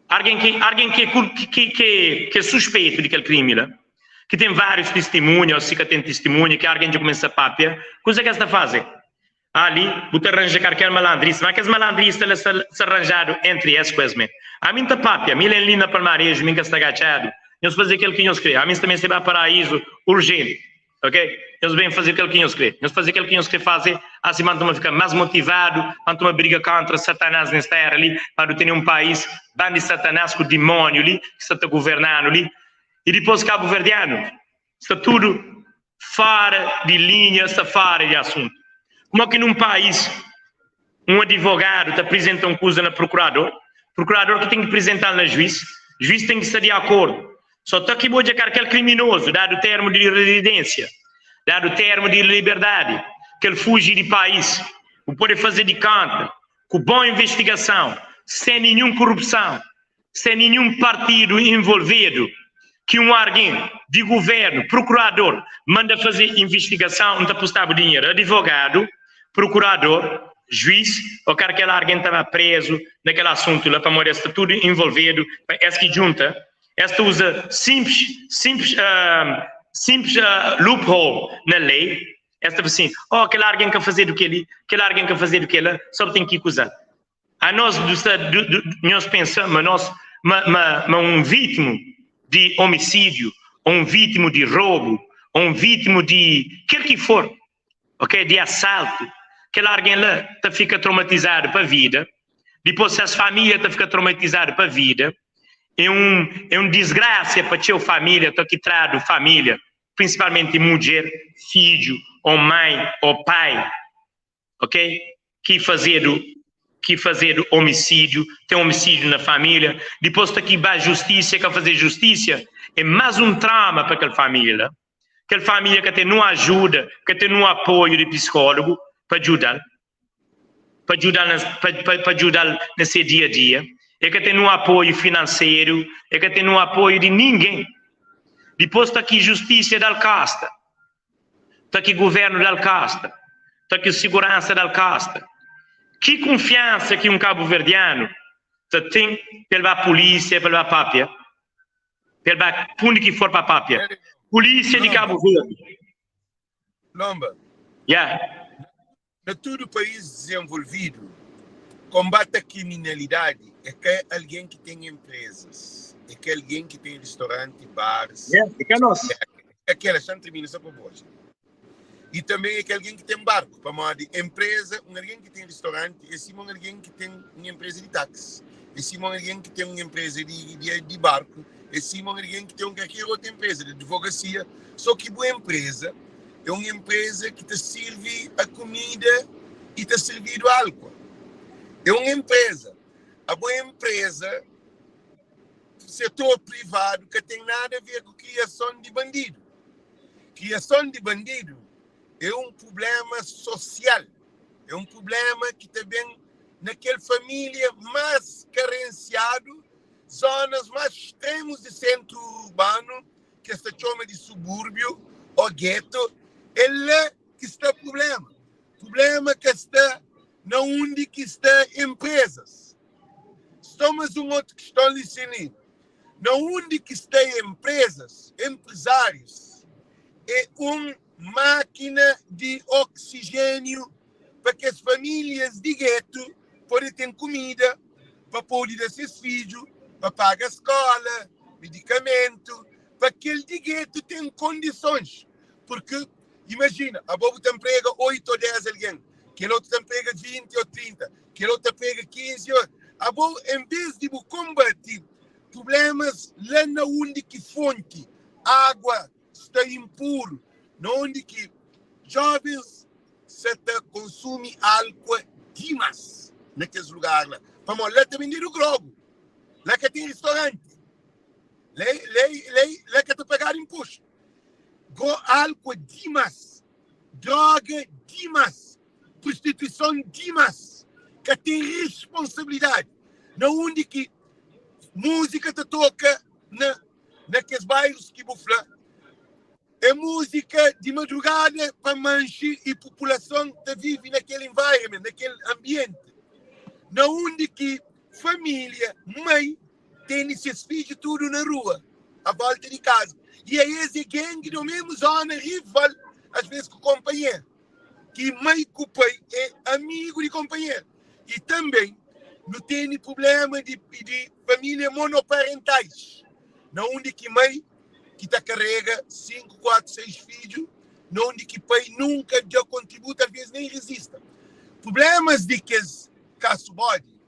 Argen ki, argen ki, ki, ki, ki é suspeitu di kel krimi la, Ki ten várius tistimunha ô si ka ten tistimunha, ki algen dja kumesa pâpia, kuza ki es ta faze? Ali, bu ta ranja karkel malandrista, má kes malandrista la sta sta ranjadu entri es ku es mê. Ami N ta pâpia, mi la N li na Palmareju, mi N ka sta gatxadu. Nhos faze kel ki nhos krê. Ami N sta meste ba paraízu urjenti. Ok? Nhos ben faze kel ki nhos krê. Nhos faze kel ki nhos krê faze, asi ma N tuma fika más motivadu pa N tuma briga kóntra Satanás nes téra li, pa nu tene un país ban di Satanás ku dimóniu li ki sta ta governa-nu li. I dipôs kabuverdianu sta tudu fora di linha, sta fora di asuntu. Kuma ki nun pais un adivogadu ta prizenta un kuza na prokurador, prokurador ki ten ki prizental na juiz, juiz ten ki sta di akordu. So ta ki bo dja karkel kriminozu dadu termu di rezidensia, dadu termu di liberdadi, kel fuji di pais, bu pode faze di konta ku bon investigason, sen ninhun korupson, sen ninhun partidu involvidu, ki un argen di guvernu, prokurador, manda faze invistigason, N ta pusta-bu dinheru. Adivogadu, prokurador, juiz o karkel argen ta ba prezu na kel asuntu la, pamodi es sta tudu involvidu, pa es ki djunta, es ta uza simples, simples, simples loophole na lei, es ta fla sin, oh, kel argen ka fazedu keli, kel argen ka fazedu kela, so bu ten ki kuzal. Anos du sta du, du, nhos pensa ma nos ma, ma, ma un vítimu di omisídiu, ou un vítimu di robu, ou un vítimu di kel ki for, ok, di asaltu, kel argen la ta fika traumatizadu pa vida, dipôs ses família ta fika traumatizadu pa vida, é un, é un disgrasia pa txeu família, ta ki tradu família, prinsipalmenti mudjer, fidju, ou mãe, ou pai. Ok ki fazedu ki fazedu homicídio tem homicídio na família dipôs ta ki ba justiça ka fazer justiça é mais um trauma pa kel família la kel família ka tem num ajuda ka tem num apoio di psicólogo pa djudal pa djudal na pa pa djudal na se dia a dia e ka tem num apoio financeiro e ka tem num apoio di ninguém dipôs ta ki justiça dal costa Ta ki governo dal costa? Ta ki segurança dal costa? Ki kunfiansa ki un kabuverdianu ta ten pa el ba polícia, pa el ba papia, pa el ba pundi ki for pa papia? Polícia di Cabo Verde. Lomba. Yeah. Na tudu país dizenvolvidu, konbate a kriminalidadi é ka algen ki ten enprezas, é ka algen ki ten ristoranti, baris, Yeah, é ka nos. É kel, xa N tirmina só pa bo oja. I tanbe é ka algen ki ten barku, pamodi enpreza, un algen ki ten ristoranti é sima un algen ki ten un enpreza di taksi, é sima un algen ki ten un enpreza di, di, di barku, é sima un algen ki ten un kalker otu enpreza di advogasia. Só ki bu enpreza É un enpreza ki ta sirvi a kumida i ta sirvidu álkua. É un enpreza. Abo enpreza, setor privadu ka ten nada a ver ku kriason di bandidu. Kriason di bandidu é un prubléma sosial, é un prubléma ki ta ben na kel família más karensiadu, zonas más stremus di sentru urbanu, ki es ta txoma di subúrbiu ô geto, é la ki sta prubléma. Prubléma ka sta na undi ki sta enprezas. Sta mas un otu kiston li sin. Na undi ki sta enprezas, enprezárius é un mákina di oksijéniu pa kes famílias di geto pode ten kumida, pa pode da ses fidju, pa paga skóla, medikamentu, pa kel di geto ten kondisons. Purki, imajina, abo bu ta nprega 8 ô 10 algen, kel otu ta nprega 20 ô 30, kel otu ta prega 15 ô. Abo, en vês di bu konbati prublémas la na undi ki fonti água sta inpuru, na undi ki jovens sa ta konsumi álkua dimás na kes lugar la, pamodi la ta bendedu grogu, la ka ten ristoranti, la, la, la, la ka ta pagadu inpostu. Gro, álkua dimás, droga dimás, prostituison dimás, ka ten responsabilidadi, na undi ki múzika ta toka na, na kes bairus ki bu fla. É múzika di madrugada pa manxe i populason ta vive na kel environment, na kel ambienti na undi ki família, mai, tene ses fidju tudu na rua, a volta di kaza. I aes é gang di omesmu zona rival as ves ku konpanher. Ki mai ku pai é amigu di konpanher. I tanbe nu tene prublema di di familia monoparentais na undi ki mai ki ta karega 5, 4, 6 fidju na undi ki pai nunka dja kontributa alves nen rezista. Prublemas di kes kasu bodi,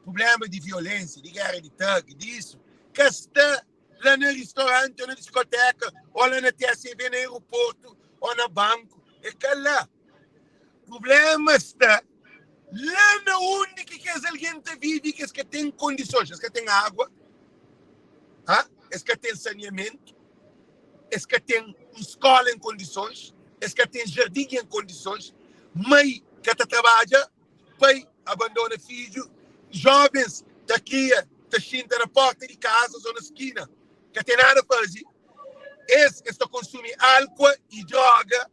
prublema di violensia, di gera di thug, di isu, ka sta la na ristoranti o na diskoteka o la na TSV na aeroportu o na banku, é ka la. Prublema sta la na undi ki kes algen ta vive ki es ka ten kondisons, es ka ten agua, ha? Es ka ten saneamentu, es ka ten un skola en kondisons, es ka ten jardin en kondisons, mai ka ta trabadja, pai abandona fidju, jovens ta kria ta xinta na porta di kazas o na skina, ka ten nada faze, es es ta konsumi álkua i droga,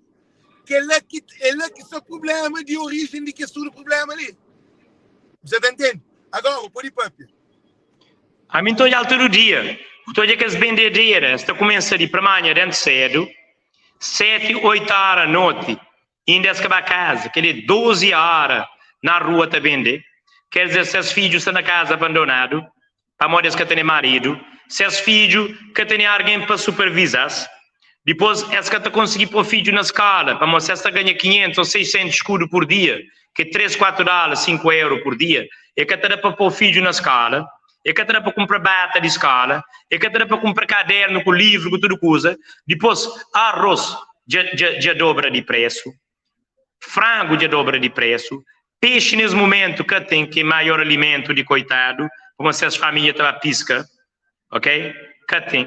kel-la ki é la ki sta prubléma di orijen di kes tudu prubléma li. Bu sa ta ntende? Agora, bu pode papia. Ami N ta odja-l tudu dia. Bu ta odja kes bendedera, es ta kumesa di pramanha dentu sedu, seti, oitu ora noti, inda es ka ba kaza, kel-li é 12 ora na rua ta bende. Ker dizer, ses fidju sta na kaza abandonadu, pamodi es ka tene maridu, ses fidju ka tene argen pa superviza-s. Dipôs, es ka ta konsigi pô fidju na skóla, pamodi si es ta ganha 500 ô 600 skudu pur dia, ki é 3, 4 dóla, 5 euru pur dia, e ka ta da pa pô fidju na skóla, e ka ta da pa kunpra bata di skóla, e ka ta da pa kunpra kadernu ku livru ku tudu kuza. Dipôs, arroz dja, dja, dja dobra di présu, frangu dja dobra di présu, pexi nes mumentu ka ten, ki é maior alimentu di koitadu, pamodi ses família ta ba piska, ok? Ka ten.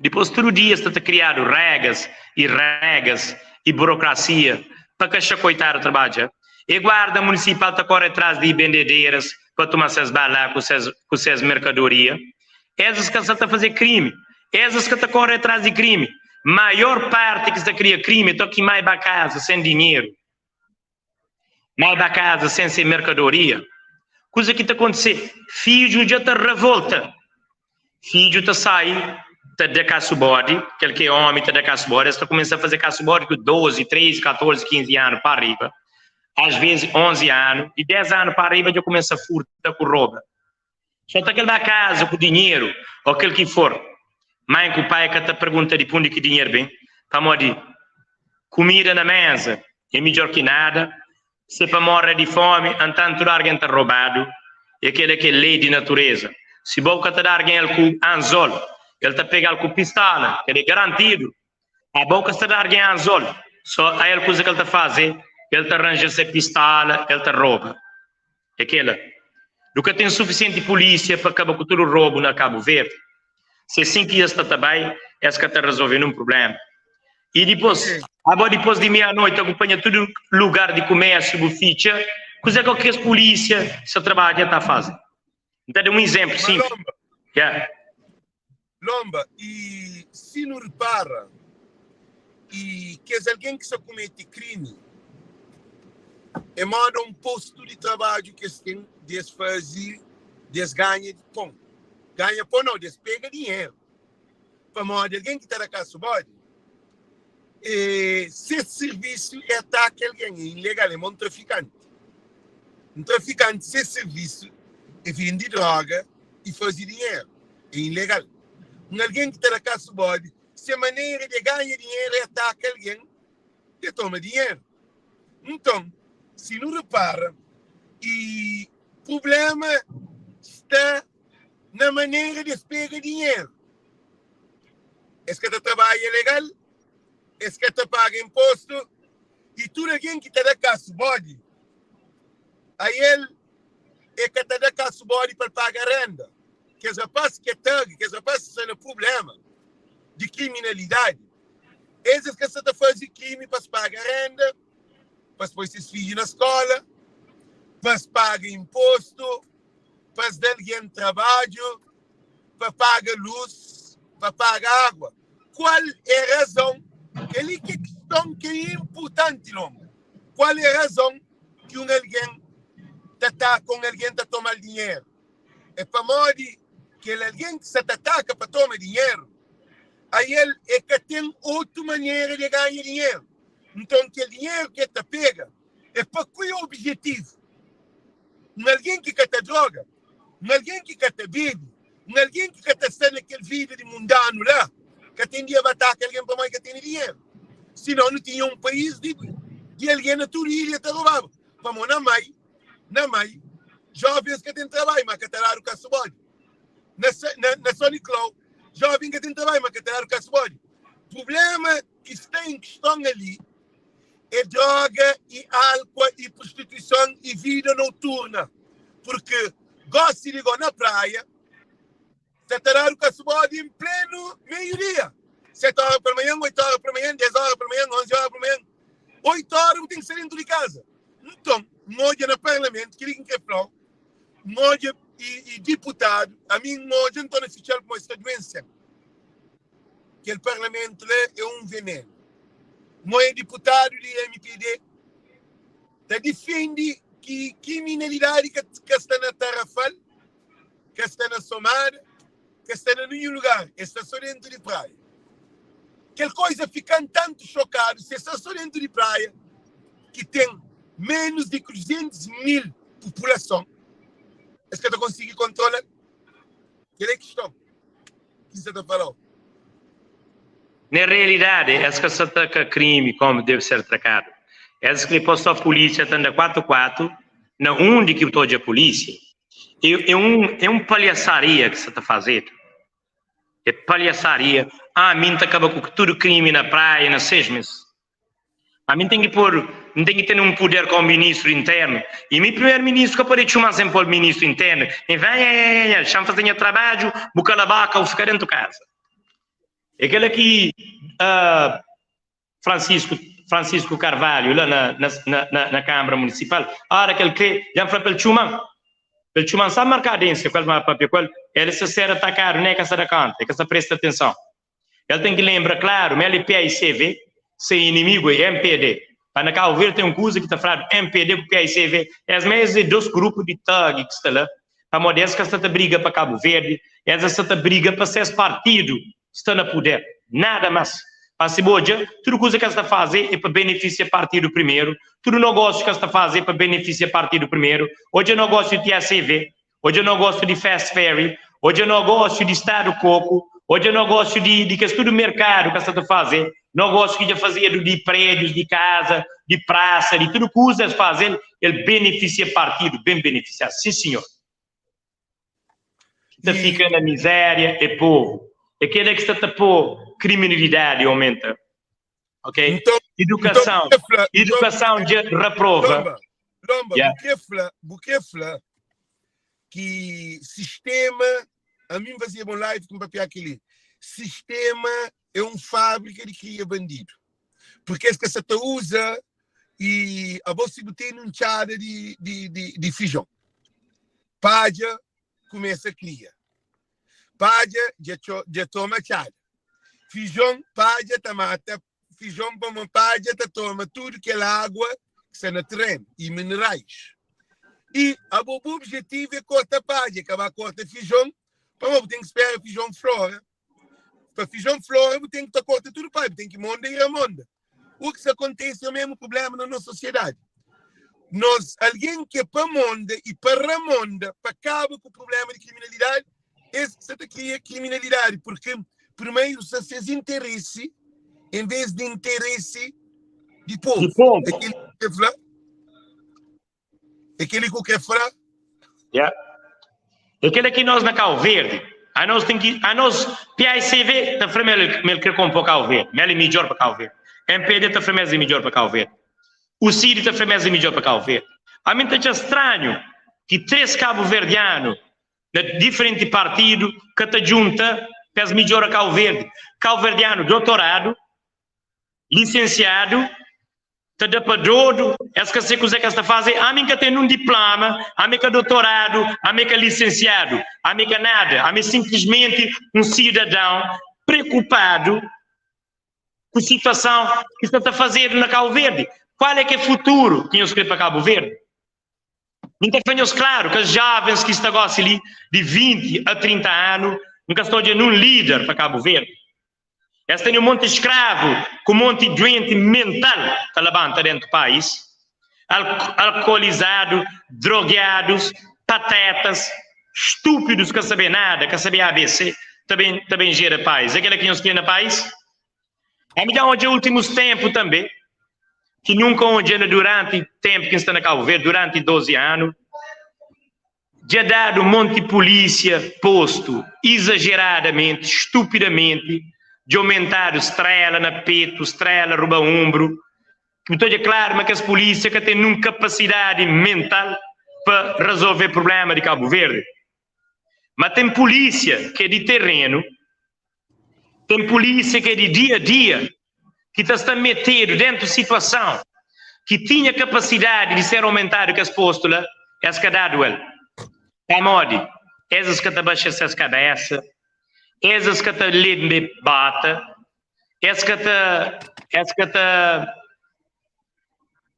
Dipôs, tudu dia sta ta kriadu regras i regras i burokrasia pa ka xa koitadu trabadja. E guarda munisipal ta kore tras di bendederas pa tuma ses bala ku ses ku ses merkadoria. Es ka sa ta faze krimi, es ka ta kore tras di krimi. Maior parti ki sta kria krimi to ki mai ba kaza sen dinheru. Mai ba kaza sen se merkadoria. Kuza ki ta kontise? Fidju dja ta ravolta. Fidju ta sai ta da kasu bodi, kel ki é omi ta da kasu bodi, es ta kumesa faze kasu bodi ku 12, 13, 14, 15 anu pa riba, as vezis 11 anu, di 10 anu pa riba dja kumesa furta ku roba. So ta kel ba kaza ku dinheru o kel ki for, mai ku pai ka ta pergunta di pundi ki dinheru ben, pamodi kumida na meza é midjor ki nada, se pa morre di fomi, antan tudu argen ta robadu, e kela ki é lei di natureza. Si bo ka ta da argen el ku anzol, el ta pegal ku pistola, kel é garantidu. Abo ka sta da argen anzol, so ael kuza kel ta faze, el ta ranja se pistola, el ta roba. É kela. Du ka ten sufisienti pulisia pa kaba ku tudu robu na Kabu Verdi. Si é sin ki es sta ta bai, es ka ta rezolve nun prublema. I dipos, abo dipos di meia-noiti ta kunpanha tudu lugar di kumérsiu bu fitxa, kuze ki kes pulisia sta trabadja ta faze? N ta da un izenplu sinplis. Malomba. Ya. Lomba, i si nu repara, i kes algen ki sta kumete krimi é moda un postu di trabadju ki es ten di es faze, di es ganha di pon. Ganha pon nau, di es pega dinheru. Pamodi algen ki ta da kasu bodi, e ses sirvisu é ataka algen, é ilegal, é mo un trafikanti. Un trafikanti ses sirvisu é vende droga i faze dinheru. É ilegal. Un algen ki ta da kasu bodi, se manera di e ganha dinheru é ataka algen pa e toma dinheru. Nton, si nu repara, i prubléma sta na manera di es pega dinheru. Es ka ta trabadja legal, es ka ta paga inpostu i tudu algen ki ta da kasu bodi, ael e ka ta da kasu bodi pa el paga renda. Kes rapaz ki é thug, kes rapaz ki sta na prubléma di kriminalidadi, es es ka sta ta faze krimi pa es paga renda, pa es poi ses fidju na skóla, pa es paga inpostu, pa es da algen trabadju, pa paga lus, pa paga agua. Kual é razon? Kel-li ki é kiston ki é inpurtanti, Longa. Kual é razon ki un algen ta ataka un algen ta toma-l dinheru? É pamodi kel algen ki sta ta ataka pa toma dinheru. Ael e ka ten otu manera di e ganha dinheru. Nton, kel dinheru ki e ta pega é pa kui obijetivu? Un algen ki ka ta droga, un algen ki ka ta bebe, un algen ki ka ta sta na kel vida di mundanu la, ka ten di aba ataka algen pamodi ka tene dinheru. Sinon, nu tinha un país di di algen na tudu ilha ta robaba. Pamodi na mai, na mai, jovens ka ten trabadju, ma ka ta dadu kasu bodi. Na, na, na São Nicolau, jovem ka ten trabadju, ma ka ta dadu kasu bodi. Problema ki sta em questão ali é droga e álcool e prostituição e vida noturna. Porque gosta de go na praia, ta ta dadu kasu bodi em pleno meio-dia. 7 horas para manhã, 8 horas para manhã, 10 horas para manhã, 11 horas para manhã. 8 horas tem que ser dentro de casa. Então, N odja na parlamento, kel-li ki N kre fla-u, N odja e, e diputadu, ami N odja N torna fitxa-l pamodi sta duense-m. Kel parlamento la é un venenu. N odja diputadu di MPD ta difende ki kriminalidadi ka, ka sta na Tarrafal, ka sta na Somada, ka sta na ninhun lugar, es sta so dentu di praia. Kel koiza fika-m tantu xokadu, si es sta so dentu di praia, ki ten menus di 200 mil populason, es ka ta konsigi kontrola-l? Kel é kiston ki N sta ta fala-u. Na realidadi, es ka sta traka krimi komu debe ser trakadu. Es kre po so pulisia ta anda 4-4 na undi ki bu ta odja pulisia. É, é un, é un palhasaria ki sta ta fazedu. É palhasaria. Ah, mi N ta kaba ku tudu krimi na praia na 6 mes. Ami N ten ki podu, N ten ki ten un puder komu ministru internu. I mi primeru-ministru ka pode txuma-m sen pô-l ministru internu. N fla, Nha, xa-m faze nha trabadju, bu kala boka, bu fika dentu kaza. É kel-la ki uh, Francisco, Francisco Carvalho, la na, na, na, na Câmara Municipal, ora ki el kre, dja N fla pa el txuma-m. Pa el txuma-m, sa marka audiênsia ku el, ma papia ku el, el sta ser atakadu, nen el ka sta da konta, el ka sta presta atenson. El ten ki lenbra klaru ma el é PAICV, se inimigu é mpd. Pa na Kabu Verdi ten un kuza ki ta fladu mpd ku PAICV, es ma es é dos grupu di thug ki sta la, pamodi es ka sta ta briga pa Kabu Verdi, es sta ta briga pa ses partidu sta na puder, nada mas. Pa si bu odja, tudu kuza ki es ta faze é pa benefisia partidu primeru, tudu nogósiu ki es ta faze é pa benefisia partidu primeru. Odja nogósiu di TACV, Odja nogósiu di Fast Ferry, odja nogósiu di Stadu Koku, odja nogósiu di, di kes tudu merkadu ka sa ta faze, nogósiu ki dja fazedu di prédius, di kaza, di prasa, di tudu kuza es faze-l, el benefisia partidu, ben benefisiadu, sin sinhor. Ki ta fika na mizéria é povu, é kela ki sta ta po kriminalidadi aumenta, ok? Nton, Edukason, nton, bu kre fla, nton, edukason dja raprova. Lomba, Lomba, Yeah. bu kre fla, bu kre fla ki sistema, ami N fazeba un live ki N papia kel-li, sistema é un fábrika di kria bandidu, porque es ka sa ta uza e abo si bu tene un txada di, di, di, di fijon, padja kumesa kria, padja dja, dja toma txada, fijon, padja ta mata fijon pamo padja ta toma tudu kel agua ki sta na terenu i minerais. I abo bu objetivu é korta padja, é ka ba korta fijon, pamo bu ten ki spera fijon flora. Pa fijon flora bu ten ki ta korta tudu padja, bu ten ki monda i ramonda. U ki sta kontese é o mesmu problema na nos sosiedadi. Nos algen ki é pa monda i pa ramonda pa kaba ku problema di kriminalidadi, es ki sa ta kria kriminalidadi, porque primeiro sta ses interesse em vez di interesse di povo. Di povo. É kel ki fla? É kel ki kre fla? Yeah. É kel ki nós na Cabo Verde, a nós tem que, a nós PAICV ta fla ma el kre compor Cabo Verde, ma el é midjor pa Cabo Verde. MPD ta fla ma es é midjor pa Cabo Verde. O CID ta fla ma es é midjor pa Cabo Verde. A mi ta atxa stranhu ki 3 cabo-verdiano na diferenti partidu ka ta djunta pa es midjora Cabo Verde. Cabo-verdiano dotoradu, lisensiadu, ta da pa dodu, es ka se kuze ke es ta faze, ami N ka ten nun diploma, ami ka dotoradu, ami ka lisensiadu, ami ka nada, ami simplismenti un sidadão preokupadu ku situason ki sta ta fazedu na Cabo Verde. Kual é ke futuru ki nhos kre pa Cabo Verde? N ta fla nhos klaru, kes jovens ki sta gosi li di 20 a 30 anu, N ka sta odja nun lider pa Cabo Verde. Es tene un monti skravu ku monti duenti mental ta labanta dentu pais, alkolizadu, drogiadus, patetas, stupidus ka sabe nada, ka sabe ABC, ta ben ta ben jera pais. É kela ki nhos kre na pais? Ami dja odja ultimus tempu tambe, ki nunka odja na duranti tempu ki N sta na Kabu Verdi, duranti 12 anu. Dja dadu monti pulísia postu izajeradamenti, stupidamenti, dja omentadu strela na petu, strela riba unbru, ki bu ta odja klaru ma kes pulísia ka ten nun kapasidadi mental pa razolve prublema di Kabu Verdi. Ma ten pulísia ki é di terenu, ten pulísia ki é di dia-dia, ki ta sta metedu dentu situason ki tinha kapasidadi di ser omentadu kes postu la, es ka dadu el. Pamodi? Es ka ta baxa ses kabesa, es ka ta lenbe bota, es ka ta, es ka ta,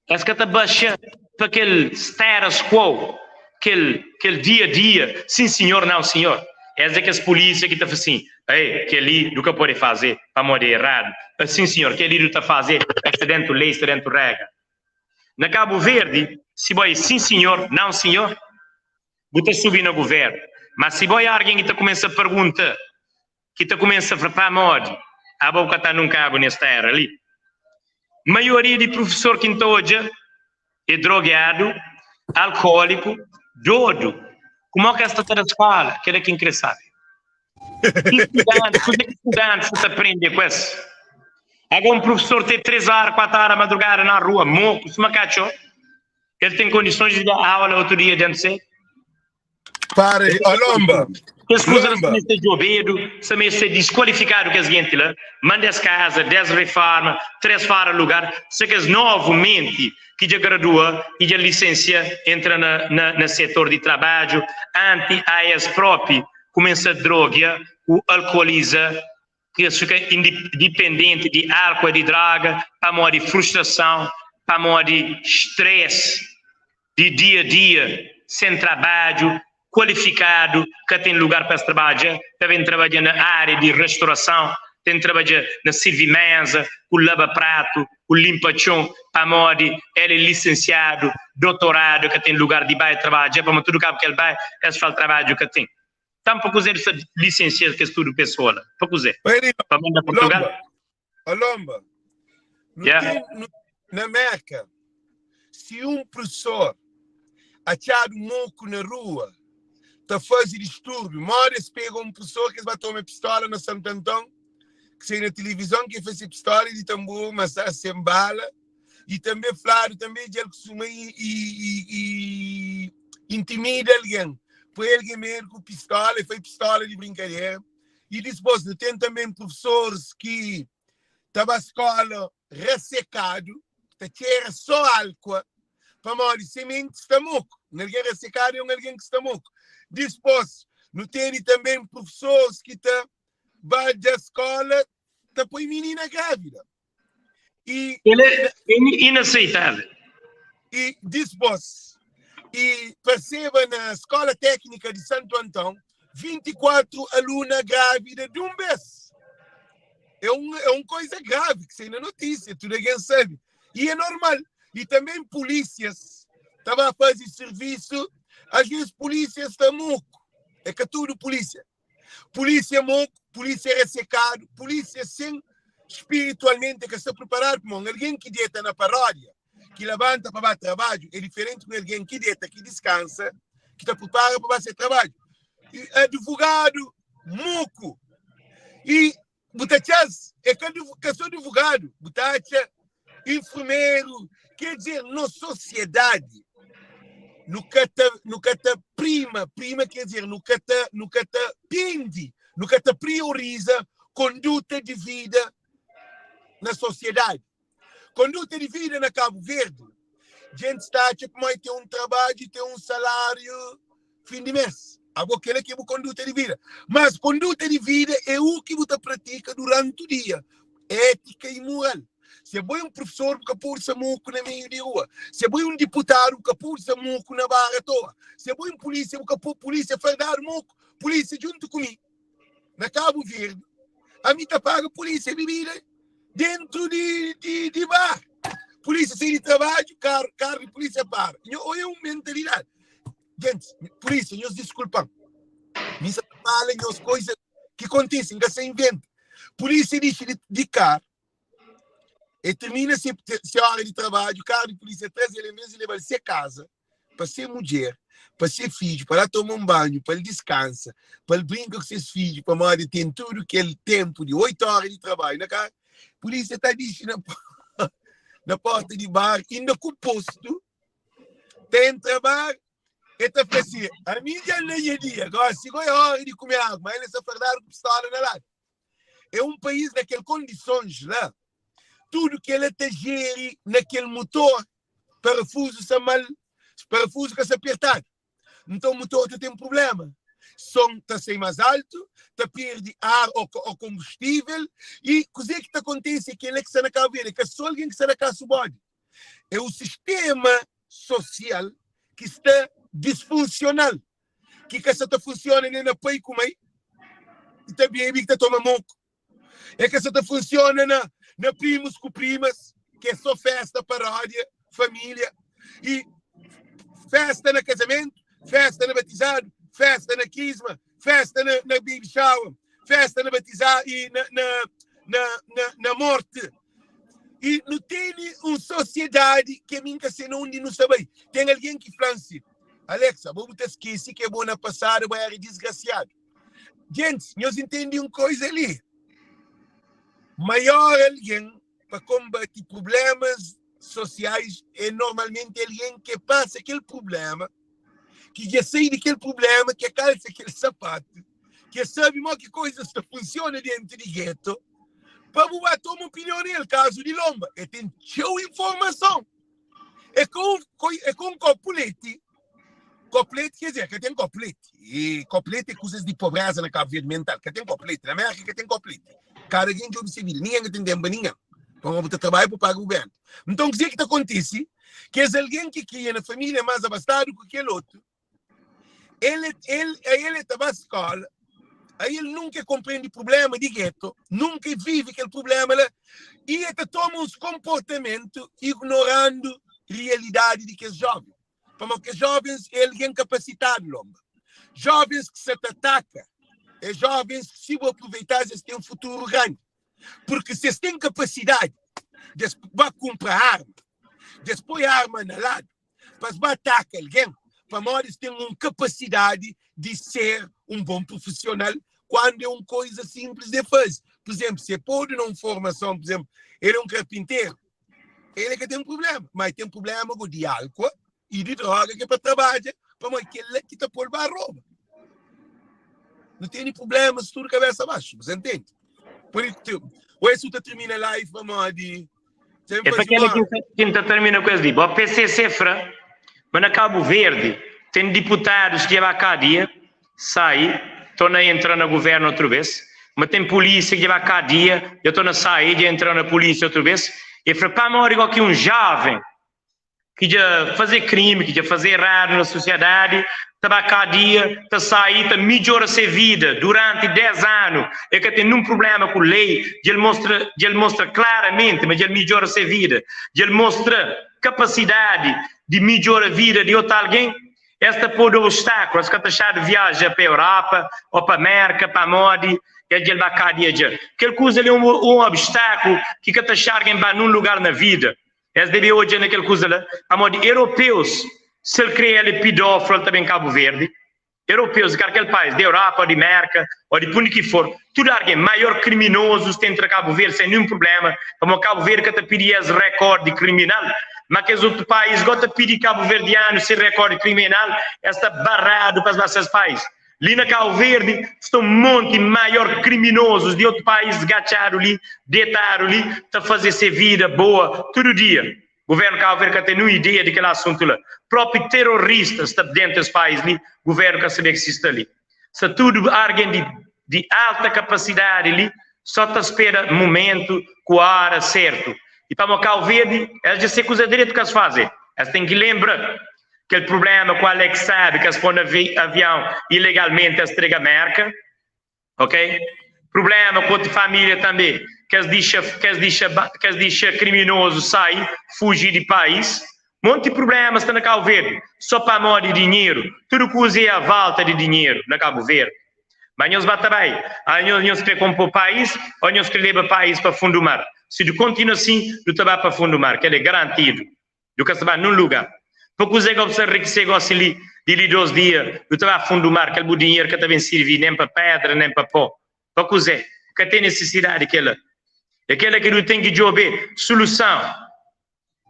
es ka ta baxa pa kel status quo, kel, kel dia a dia, sim senhor, não senhor. Es é kes polícia ki ta fla assim, ei, kel-li du ka pode faze pamodi é erradu. Sim senhor, kel-li du ta faze, sta dentu lei, sta dentu regra. Na Kabu Verdi, si bo é sim senhor, não senhor, bu ta subi na guvernu. Ma si bo é argen ki ta kumesa pergunta, ki ta kumesa fla pamodi abo ka ta nun kabu nes tera li. Maioria di prufesor ki N ta odja é drogiadu, alkóliku, dodu. Kumó ki es ta ta da skola? Kela ki N kre sabe. Ki studantis, kuze ki studantis sa ta prende ku es? Agora un prufesor te 3 ora, 4 ora madrugada na rua, moku, suma katxó, el ten kondisons di da aula otu dia dentu se? Para, Olomba. Kes kuza la meste djobedu, sa meste diskualifikadu kes genti la, manda es kaza, des reforma, tres fora lugar, sa kes novu menti ki dja gradua i dja lisensia entra na, na, na setor di trabadju, anti a es propi kumesa drogia ku alkuoliza, ki es fika dipendenti di alkuol i di droga pamodi frustrason, pamodi stress di dia a dia, sen trabadju kualifikadu, ka ten lugar pa es trabadja, ta ben trabadja na ária di restaurason, ten trabadja na sirvi meza, ku laba pratu, ku limpa txon, pamodi el é lisensiadu, dotoradu, ka ten lugar di bai trabadja, pamodi tudu kabu ki el bai, es fla-l trabadju ka ten. Tan pa kuzê du sta lisensia kes tudu pesoa la? Pa kuzê? Pa manda Portugal? Olomba, no yeah. tem, no, na Merka, si un professor atxadu moku na rua ta faze distúrbiu, moda es pega un professor ki es ba toma pistola na Santo Antão, ki sai na tilivizon ki fase pistola di tambor, mas sen bala, i tanbe fladu tanbe dja el kustuma i, i, i, i intimida algen, poi algen medu ku pistola, e fai pistola di brinkadera. I dispôs nu ten tanbe profesoris ki ta ba skola rasekadu, ta txera só alkua, pamodi sementi sta moku. Un algen rasekadu é un algen ki sta moku. Dispôs nu tene tanbe profesoris ki ta ba da skola ta poi minina grávida. E, Ele é inaceitável. E dispôs e perceba na Escola Técnica de Santo Antão 24 aluna grávida de um vez. É um, é uma coisa grave que sai na notícia, tudo alguém sabe. E é normal. E também polícias estava a fazer serviço, às vezes polícias estão moco. É que tudo polícia. Polícia moku, polícia ressekadu, polícia sen spiritualmente ka sta preparadu pamodi un algen ki deta na paródia, ki labanta pa ba trabadju é diferenti ku un algen ki deta, ki diskansa, ki ta pripara pa ba se trabadju. I advogadu moku i bu ta atxa-s é ka ka so advogadu, bu ta atxa enfermeru, quer dizer, nos sociedade nu ka ta nu ka ta prima, prima quer dizer nu ka ta nu ka ta pindi, nu ka ta prioriza konduta di vida na sociedade. Konduta di vida na Cabo Verde, gente ta atxa pamodi ten un trabadju, ten un salário fim di mês. Abo kela ki é bu konduta di vida. Mas konduta di vida é u ki bu ta pratika duranti o dia. Étika e moral. Se abo é un professor, bu ka pode sa moku na meio di rua. Se abo é un diputadu, bu ka pode sa moku na bara toa. Se abo é un polícia, bu ka pode polícia fardadu moku. Polícia djuntu ku mi na Cabo Verde. Ami ta paga polícia bebida dentro di, di, di bar. Polícia sai di trabadju, carro, carro di polícia para. Nho, olha un mentalidade. Gente, polícia, nhos disculpa-m. Mi sa ta fala nhos coisa ki kontise, N ka sa inventa. Polícia dixi di, di carro, e termina se, se hora di trabadju, carro di polícia traze el, en vez di leba-l se casa, pa se mudjer, pa se fidju, pa la toma un banhu, pa el diskansa, pa el brinka ku ses fidju, pamodi el ten tudu kel ténpu di oitu óra di trabadju na kaza. Pulísia ta dixi na na pórta di bar, inda ku postu, ta entra bar, e ta fla si, Ami dja N na nha dia, gósi gó é óra di kume agu, má el sta fardadu ku pistola na ladu. É un país na kel kondisons la, tudu kel-la ta jeri na kel mutor parafuzu sta mal, parafuzu ka sta pertadu, nton mutor ta ten prubléma, son ta sai más altu, ta perde ar ô konbustível. I kuzê ki ta kontise é kel-la ki sta na Kabu Verdi, é ka sô algen ki sta na kasu bodi, é o sistéma sosial ki sta disfunsional, ki ka sta ta funsiona nen na pai ku mai ki ta bebe, ki ta toma moku. É ka sa ta funciona na na primos ku primas, que é só festa, paródia, família e festa na casamento, festa na batizado, festa na quisma, festa na, na baby shower, festa na batizado e na, na, na, na, na morte. E nu tene un sociedade que mim ka sei na onde nu sta bai. Tem alguém que fla assim, Alexa, bo bu ta esquece que bo na passado bo era desgraciado. Gentis, nhos intende un koiza li, maior algen pa konbate prublémas sosiais é normalmenti algen ke pasa kel prubléma, ki dja sai di kel prubléma, ke kalsa kel sapatu, ke sabe mo ki koizas ta funsiona dentu di geto, pa bu ba toma opinion nel. Kazu di Lonba, el ten txeu informason. É ka un, é ka un kopu leti. Kopu leti quer dizer, ka ten kopu leti. E kopu leti é kuzas di pobreza na Cabo Verde mental. Ka ten kopu leti. Na Amérika ka ten kopu leti. Kada algen djobe se vida. Ningen ka ten tempu pa ningen. Pamodi bu ta trabadja pa paga bu benta. Nton, kuzê ki ta kontise? Kes algen ki kria na família más abastadu ku kel otu, el, el, el, el ta ba skola, aí el nunka kompreende problema di geto, nunka vive kel problema la, e el ta toma uns komportamentu ignorandu realidadi di kes joven. Pamodi kes jovens é algen kapasitadu, Lomba. Jovens ki sa ta ataka é jovens ki si bu aproveitas es ten futuru grandi. Porque se es ten kapasidadi de es ba kunpra arma, de es poi arma na ladu, pa es ba ataka algen, pamodi es ten un kapasidadi di ser un bon prufisional kuandu é un koiza sinplis de faze. Pur izenplu, si e podu na un formason, pur izenplu, el é un karpinteru, el é ka ten prubléma, ma el ten prubléma go di álkua i di droga ki é pa trabadja, pamodi kel-la ki ta pô-l ba roba. Nu tene prublémas tudu kabésa baxu, bu sa ntende? Pur isu, oji su ta tirmina live pamodi É pa kela ki N ta termina ku es li. Bo PCC fra ma na Kabu Verdi ten diputadus ki dja ba kadia, sai, torna entra na guvernu otru bes, ma ten pulisia ki dja ba kadia, dja torna sai, dja entra na pulisia otru bes. E fra pamodi go ki un joven ki dja faze krimi, ki dja faze eradu na susiadadi, ta ba kadia, ta sai, ta midjora se vida duranti 10 anu, el ka ten nun prubléma ku lei, dja el mostra, dja el mostra klaramenti ma dja el midjora se vida, dja el mostra kapasidadi di midjora vida di otu algen, es ta podu obstakulu, es ka ta xadu viaja pa Europa o pa Merka pamodi el dja el ba kadia dja. Kel kuza li é un obstakulu ki ka ta xa algen ba nun lugar na vida. Es debe odja na kel kuza la, pamodi europeus, si el kre el é pidófilo, el ta ben Kabu Verdi. Europeus di kalker pais, di Europa o di Merka o di pundi ki for, tudu argen, maior kriminozus ta entra Kabu Verdi sen ninhun prublema, pamodi Kabu Verdi ka ta pidi es rekórdi kriminal, ma kes otu pais go ta pidi kabuverdianu se rekórdi kriminal, es ta baradu pa es ba ses pais. Li na Kau Verdi sta un monti maior kriminozus di otu pais gatxadu li, detadu li, ta faze se vida boa tudu dia. Guvernu Kau Verdi ka ten nun ideia di kel asuntu la. Propi teroristas sta dentu es pais li, guvernu ka sabe ki si sta li. Sta tudu argen di di alta kapasidadi li so ta spera mumentu ku ora sertu. I pamo Kau Verdi es dja se kuza dretu kas faze. Es ten ki lenbra Kel prublema ku Alex sabi ki es po na avião ilegalmente es trega Merka, ok? Problema ku otu família tanbe, kes dixa, kes dixa, kes dixa kriminozu sai, fuji di pais. Monti problema sta na Kabu Verdi, so pamodi dinheru. Tudu kuza e a volta di dinheru na Kabu Verdi. Ma nhos ba ta bai, a nhos, nhos kre konpo pais o nhos kre leba pais pa fundu mar? Si du kontinua sin, du ta ba pa fundu mar, kel e garantidu. Du ka sta ba nun lugar. Pa kuze gob sta enrikise gosi li, di li dos dia, du ta ba fundu mar, kel bu dinheru ka ta ben sirvi nen pa pedra nen pa po. Pa kuze? Ka ten nesesidadi kela. E kela ki du ten ki djobe suluson,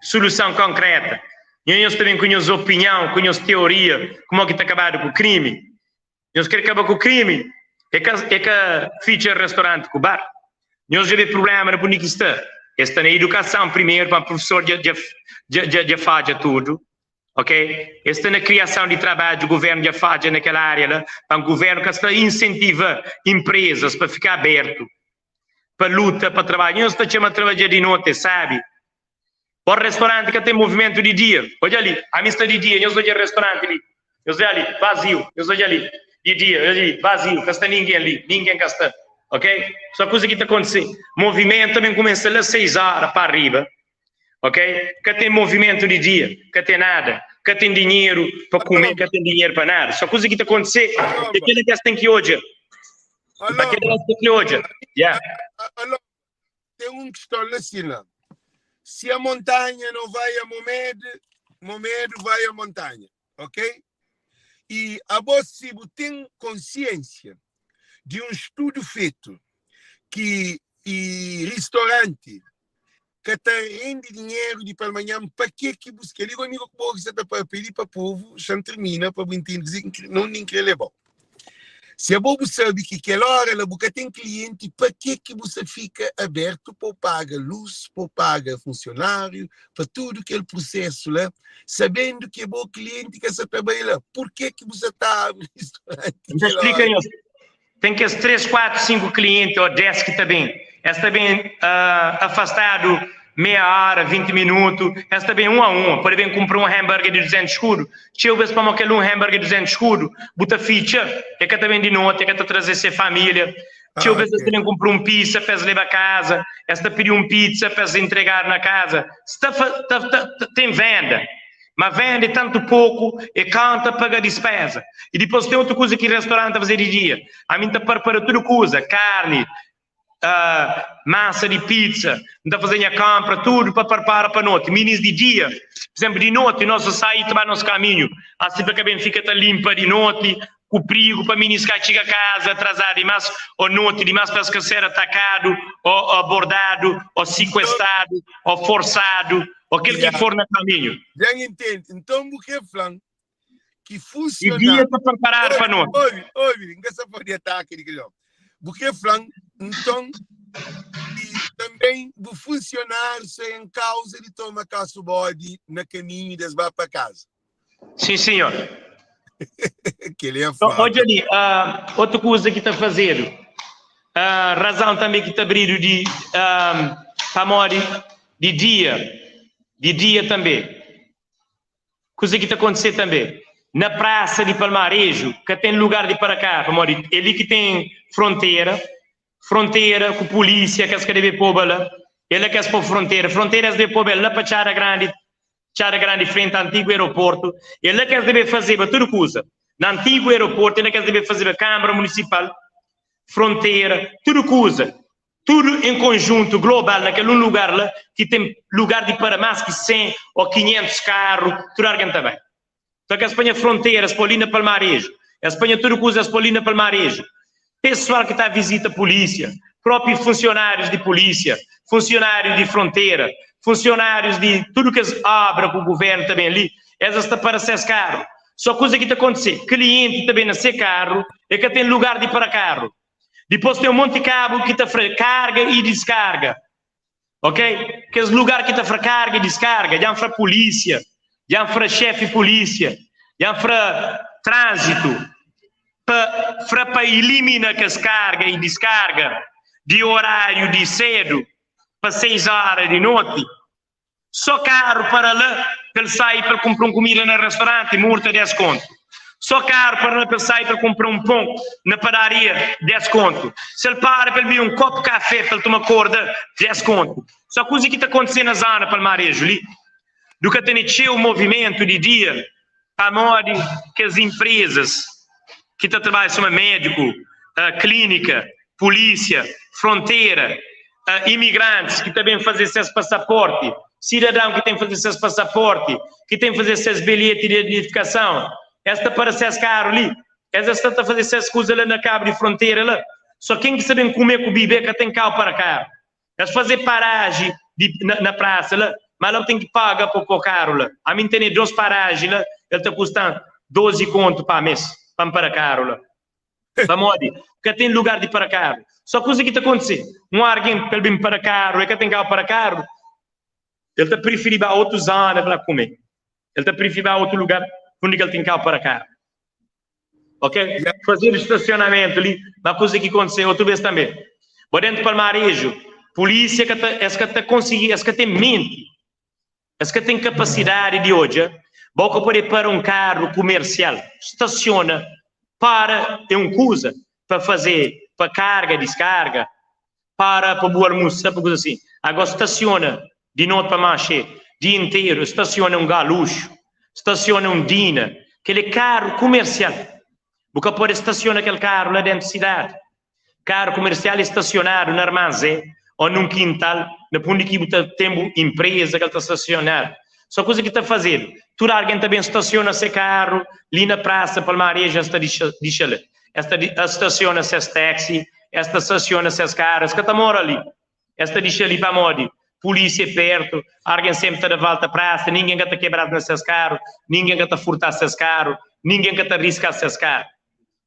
suluson konkreta. Nho nhos ta ben ku nhos opinion, ku nhos teoria, kumo ki ta kabadu ku krimi. Nhos kre kaba ku krimi? E ka e ka fitxa restauranti ku bar. Nhos djobe prublema na pundi ki sta. E sta na idukason primeru, pa prufesor dja dja dja dja fadja tudu, ok? E sta na kriason di trabadju, guvernu dja fadja na kel aria la, pa guvernu ka sta insentiva inprezas pa fika abertu, pa luta pa trabadja. Nhos ta txema trabadja di noti, sabi? O restauranti ka ten movimentu di dia. Odja li, ami sta di dia, nhos odja restauranti li. Nhos odja li, vaziu. Nhos odja li, di dia, odja li, vaziu, ka sta ningen li, ningen ka sta. Ok? So kuza ki ta kontise, movimentu ta ben kumesa la 6 ora pa riba. Ok? Ka ten movimentu di dia, ka ten nada, ka ten dinheru pa kume, ka ten dinheru pa nada. So kuza ki ta kontise é kila ki es ten ki odja. Pa kila es ten ki odja. Yeah. Tem um questão lá assim lá. Se a montanha não vai a Momede, Momede vai a montanha, ok? E a se tem consciência de um estudo feito que e restaurante que ta rende dinheiro de palmanhã, para que que busca? Liga amigo que você tá para pedir para povo, já termina para entender não nem querer levar. Se abo bu sabe ki kel ora la bu ka ten klienti, pa ke ki bu sa fika abertu pa bu paga lus, pa bu paga funsionariu, pa tudu kel prusesu la, sabendu ki abo klienti ka sa ta bai la? Purke ki bu sa ta abri restauranti N ta kel splika ora? nhos, ten kes 3, 4, 5 klienti o 10 ki ta ben, es ta ben afastadu meia ora, 20 minutu, es ta ben un a un, pode ben kunpra un hamburger di 200 skudu, txeu bes pamo kel un hamburger di 200 skudu, bu ta fitxa, e ka ta ben di noti, e ka ta traze se familia, txeu bes es ta ben kunpra un pizza pa es leba kaza, es ta pidi un pizza pa es intregadu na kaza, sta ta ta ten venda, ma venda e tantu poku, e konta paga dispeza, i dipos ten otu kuza ki restauranti ta faze di dia, ami N ta parpara tudu kuza, karni, masa di pizza, N ta faze nha konpra tudu pa parpara pa noti. Minis di dia, pur izemplu di noti nos ta sai ta ba nos kaminhu, asi pa ka ben fika ta limpa di noti ku prigu pa minis ka txiga kaza atrazadu dimas o noti dimas pa es ka ser atakadu o abordadu o sikuestadu o forsadu o kel ki for na kaminhu. Dja N intende. Nton bu kre fla-m ki Di funsionáriu. dia ta preparadu pa noti. Obi, obi, N ka sa pode ataka di kel ómi. Bu kre fla-m, nton, ki tanben bu funsionáriu sta en kauza di toma kasu bodi na kaminhu di es ba pa kaza? Sin, sinhor. Kel-li é Então, falta. odja li, otu kuza ki ta fazedu, razão tanbe ki ta abridu di, pamodi di dia, di dia tanbe. Kuze ki ta kontise tanbe? Na prasa di Palmareju ka ten lugar di para karu, pamodi e li ki ten frontera, frontera ku pulisia ki es ka debe poba la, e la ki es po frontera, frontera es debe poba el la pa Txada Grandi, Txada Grandi frenti antigu aeroportu, e la ki es debe fazeba tudu kuza, na antigu aeroportu e la ki es debe fazeba kanbra munisipal, frontera, tudu kuza. Tudu en konjuntu, global, na kel un lugar la, ki ten lugar di para más ki 100 ô 500 karu, tudu algen ta bai. Nton, ki es panha frontera, es pô li na Palmareju, es panha tudu kuza, es pô li na Palmareju. Pesoal ki ta vizita pulísia, própi funsionárius di pulísia, funsionáriu di frontera, funsionárius di tudu kes óbra ku guvérnu ta ben li, es es ta para ses karu. Só kuza ki ta kontise, klienti ta ben na se karu, e ka ten lugar di para karu. Dipôs ten un monti kabu ki ta fra karga i diskarga. Ok? Kes lugar ki ta fra karga i diskarga, dja N fra pulísia, dja N fra xéfi pulísia, dja N fra tránzitu, pa fra pa ilimina kes karga i diskarga di oráriu di sédu pa 6 óra di noti. Só karu para la pa el sai pa el kunpra un kumida na restauranti, murta 10 kontu. Só karu para na pa el sai pa el kunpra un pon na padaria, 10 kontu. Si el para pa el bebe un kopu kafe pa el toma korda, 10 kontu. Só kuze ki ta kontise na zona Palmareju li, du ka tene txeu movimentu di dia pamodi kes inprezas ki ta trabadja suma médiku, klínika, pulísia, frontera, imigrantis ki ta ben faze ses pasaporti, sidadan ki ten faze ses pasaporti, ki ten faze ses bilheti di identifikason, es ta para ses karu li, es es sta ta faze ses kuza la na kabu di frontera la. So ken ki sta ben kume ku bibe ka ten kau para karu. Es faze paraji di na, na prasa la, ma la bu ten ki paga pa po karu la. Ami N tene dos paraji la, el ta kustan 12 kontu pa mes pa N para karu la. Pamodi? Ka ten lugar di para karu. Só kuza ki ta kontise, un argen pa el ben para karu, el ka ten kau para karu, el ta prifiri ba otu zona pa kume. El ta prifiri ba otu lugar undi ki el ten kau para karu. Ok? Fazedu stasionamentu li, ma kuza ki kontise otu bes tanbe. Bo dentu Palmareju, pulisia ka ta, es ka ta konsigi, es ka ten menti. Es ka ten kapasidadi di odja bo ka pode para un karu kumersial, stasiona, para é un kuza pa faze pa karga, diskarga, para pa bu almusa, pa kuza asi. Ago stasiona di noti pa manxe, dia interu, stasiona un galuxu, stasiona un dina, kel é karu kumersial. Bu ka pode stasiona kel karu la dentu sidadi. Karu kumersial é stasionadu na armazén ô nun kintal na pundi ki bu ta ten bu inpreza ki el ta stasionadu. Só kuza ki ta fazedu, tudu algen ta ben stasiona se karu li na prasa Palmareju es ta dixa la. Es ta stasiona ses taxi, es ta stasiona ses karu, es ka ta mora li. Es ta dixa li pamodi pulisia é pertu, argen senpri ta da volta prasa, ningen ka ta kebra-s na ses karu, ningen ka ta furta-s ses karu, ningen ka ta riska-s ses karu.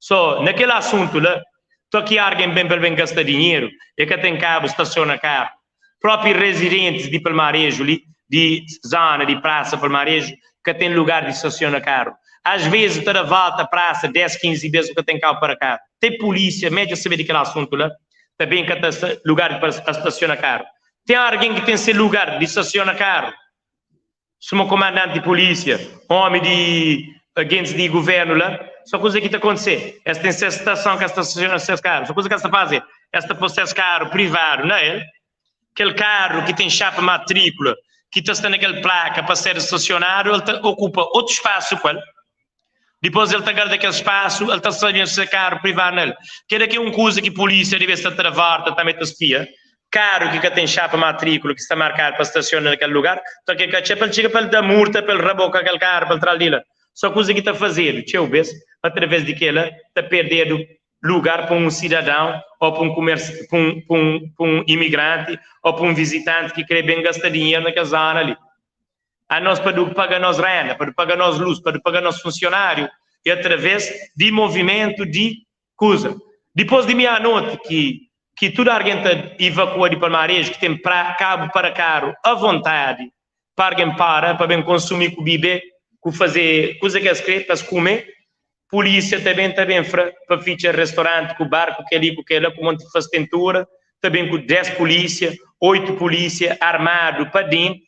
So, na kel asuntu la, to ki argen ben pa el ben gasta dinheru, e ka ten kabu stasiona karu. Propi rezidentis di Palmareju li, di zona di prasa Palmareju, ka ten lugar di stasiona karu. As vezis ta da volta prasa 10, 15 bes bu ka ten kau para karu. Te pulisia, me dja sabe di kel asuntu la, ta ben ka ta lugar di pa stasiona karu. Ten argen ki ten se lugar di stasiona karu. Suma komandanti di pulisia, omi di agentis di guvernu la, so kuze ki ta kontise? Es ten ses stason ki es ta stasiona ses karu. So kuze ki es ta faze? Es ta po ses karu privadu na el. Kel karu ki ten xapa matrikula, ki ta sta na kel plaka pa ser stasionadu, el ta okupa otu spasu ku el. Dipos el ta garda kel spasu, el ta stasiona se karu privadu na el. Kela ki é un kuza ki pulisia debe sta ta da volta tanbe ta spia. Karu ki ka ten xapa matrikula ki sta markadu pa stasiona na kel lugar, ta ke ka txeu pa el txiga pa el da murta, pa el raboka kel karu, pa el tra-l di la. So kuza ki ta fazedu txeu bes, atraves di kela ta perdedu lugar pa un sidadão o pa un kumersi, pa un, pa un, pa un imigranti o pa un vizitanti ki kre ben gasta dinheru na kel zona li. Anos pa du paga nos renda, pa du paga nos lus, pa du paga nos funsionariu, e atraves di movimentu di kuza. Dipos di mia-noti ki ki tudu argen ta ivakua di Palmareju ki ten pra kabu para karu a vontadi pa argen para pa ben konsumi ku bibe ku faze kuza ki es kre pa es kume, pulisia ta ben ta ben fra pa fitxa restoranti ku bar ku keli ku kela ku monti fastentura ta ben ku 10 pulisia, 8 pulisia armadu pa denti.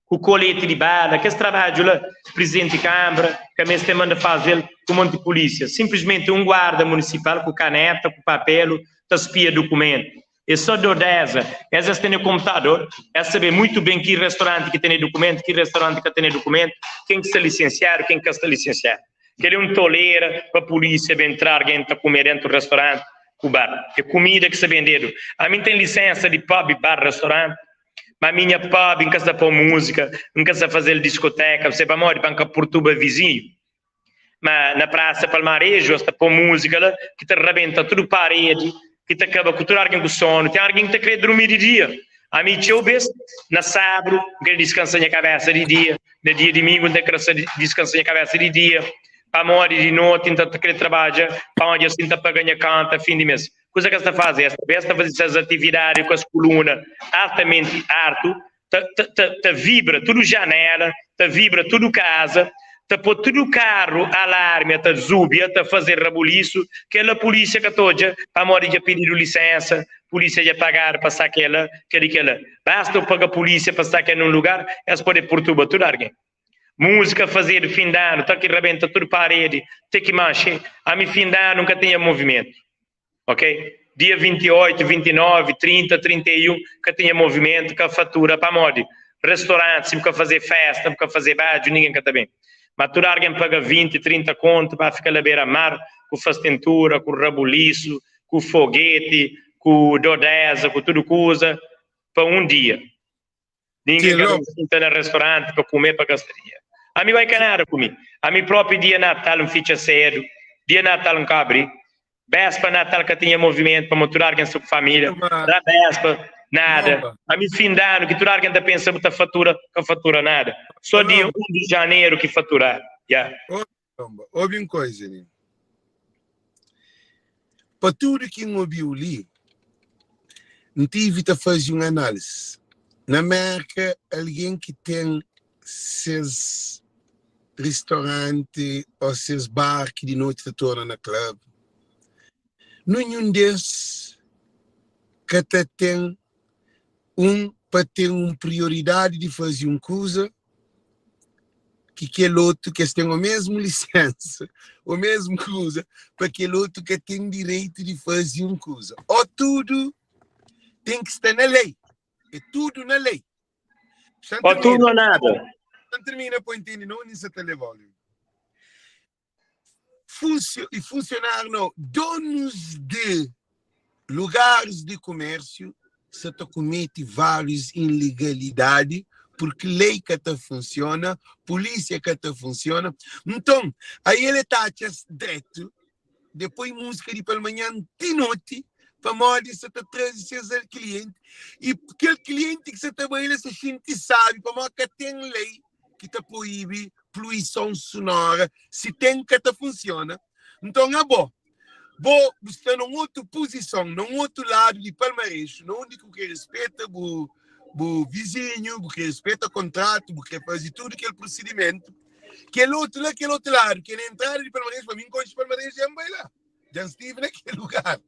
Ku koleti di bala, kes trabadju la, prizidenti kanbra ka meste manda faze-l ku monti pulisia. Sinplismenti un guarda munisipal ku kaneta, ku papelu, ta spia dukumentu. E so dodeza. Es es tene konputador, es sabe muitu ben ki restoranti ki tene dukumentu, ki restoranti ka tene dukumentu, ken ki sta lisensiadu, ken ki ka sta lisensiadu. Kel é un tolera pa pulisia ben tra argen ta kume dentu restoranti ku bar. E kumida ki sta bendedu. Ami N ten lisensa di pub, bar, restoranti. Ma mi nha pub N ka sta pô múzika, N ka sta faze-l diskoteka, bu sabe pamodi? Pa N ka purtuba vizinhu. Ma na prasa Palmareju es ta pô múzika la ki ta rabenta tudu paredi, ki ta kaba ku tudu algen ku sonu. Ten algen ki ta krê durmi di dia. Ami txeu bês na sábadu N krê diskansa nha kabésa di dia, na dia dimingu N ta krê diskansa nha kabésa di dia, pamodi di noti N ta krê trabadja, pamodi asin N ta paga nha kónta fin di mês. Kuza ki es ta faze, es ta es ta faze ses atividadi ku es kuluna altamenti artu, ta ta ta ta vibra tudu janela, ta vibra tudu kaza, ta po tudu karu alarmi ta zubia, ta faze rabulisu, kela pulisia ka ta odja pamodi dja pididu lisensa, pulisia dja pagadu pa sta kela, keli kela. Basta bu paga pulisia pa sta kel nun lugar, es pode purtuba tudu argen. Múzika fazedu fin di anu, ta ki rabenta tudu paredi, te ki manxe. Ami fin di anu N ka tinha movimentu, ok? Dia 28, 29, 30, 31 ka tinha movimentu, ka fatura. Pamodi? Restauranti, si bu ka faze festa, bu ka faze badju, ningen ka ta ben. Ma tudu argen paga 20, 30 kontu pa fika la bera mar, ku fastentura, ku rabulisu, ku fogeti, ku dodeza, ku tudu kuza, pa un dia. Ningen ka ben sinta na restauranti pa kume, pa gasta dinheru. Ami bai ka nada ku mi. Ami propi dia Natal N fitxa sedu, dia Natal N ka abri, Bespa Natal ka tinha movimentu pamodi tudu algen sta ku familia. Ra bespa, nada. Ami fin di anu ki tudu algen ta pensa bu ta fatura, ka fatura nada. So dia 1 di janeru ki faturadu. Ya. Obi un koiza li. Pa tudu ki N obiu li, N tivi ta faze un analisi. Na Merka, algen ki ten ses ristoranti ô ses bar ki di noti ta torna na club, ninhun des ka ta ten un pa ten un prioridadi di faze un kuza ki kel otu ki es ten o mesmu lisensa o mesmu kuza pa kel otu ka ten direitu di faze un kuza ô tudu ten ki sta na lei é tudu na lei. Ó tudo ou nada. Não termina para entender, não, nem se te leva. Funcio, e funcionar não. Donos de lugares de comércio se te comete várias ilegalidades porque lei que te funciona, polícia que te funciona. Então, aí ele está direto de poi múzika di palmanhan ti noti pamodi sa ta traze ses klienti i kel klienti ki sa ta bai la sa xinti sabi pamodi ka ten lei ki ta proibi poluison sonora, si ten ka ta funsiona. Nton abo bo bu sta na un otu puzison, na un otu ladu di Palmarexu, na undi ki bu kre rispeta bu bu vizinhu, bu kre rispeta kontratu, bu kre faze tudu kel prosidimentu. Kel otu la, kel otu ladu, kel entrada di Palmares, pa mi N konxe Palmares dja N bai la, dja N stive na kel lugar,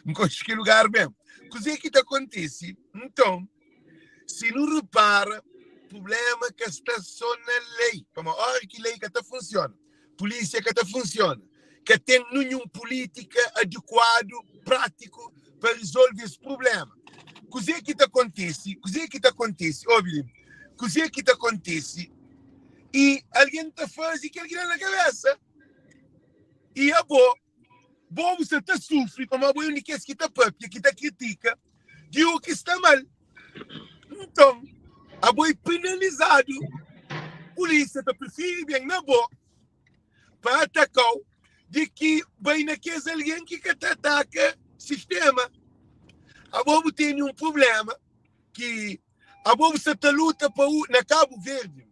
N konxe kel lugar ben. Kuzê ki ta kontise? Nton, si nu repara, prubléma ka sta sô na lei, pamodi óras ki lei ka ta funsiona, pulísia ka ta funsiona, ka ten ninhun pulítika adekuadu, prátiku pa rezolve es prubléma. Kuzê ki ta kontise? Kuzê ki ta kontise? Obi li, kuzê ki ta kontise? I algen ta faze kel ki da na kabésa. I abo, bo bu sta ta sufri pamodi bo é un di kes ki ta pâpia, ki ta kritika di u ki sta mal. Nton, abo é penalizadu. Pulísia ta prifiri ben na bo pa ataka-u di ki bai na kes algen ki ka ta ataka sistéma. Abo bu tene un prubléma ki abo bu sta ta luta pa u na Kabu Verdi.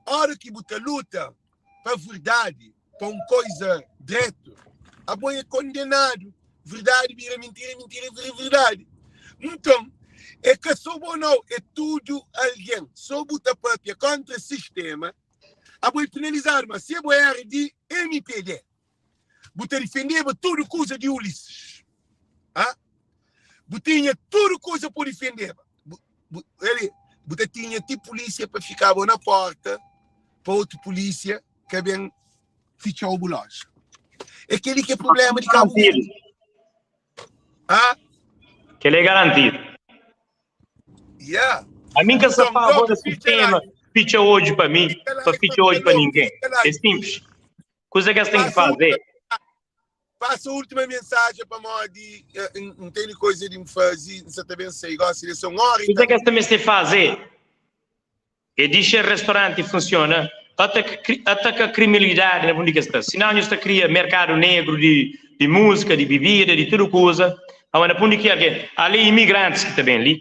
Ora ki bu ta luta pa verdadi, pa un koiza dretu, abo é kondenadu. Verdadi bira mintira, mintira bira verdadi. Nton, é ka so bo nau, é tudu algen. So bu ta papia kontra sistéma, abo é penalizadu. Ma si abo éra di MPD, bu ta difendeba tudu kuza di Ulisses. Ah? Bu tinha tudu kuza pa difendeba. Bu, bu, ele, bu ta tinha ti polícia pa fikaba na porta pa otu polícia ka ben fitxau bu loja. É kel-li ki é problema di Cabo Verde. Ah? Kel-li é garantido. Yeah. A mim ka sa favor da sistema, fitxa odju pa mi, pa fitxa odju pa ninguém. É simples. Kuza ki es ten ki faze. Pasa última mensagem pamodi N tene koisa di N faze, N sa ta ben sai gosi, dja son ora i Kuza ki es ta meste faze é dixa restauranti funsiona, ataka kriminalidadi na undi ki es sta. Sinau nhos ta kria merkadu negru di múzika, di bibida, di tudu kuza. Pamodi na undi ki algen, ali imigrantis ki ta ben li,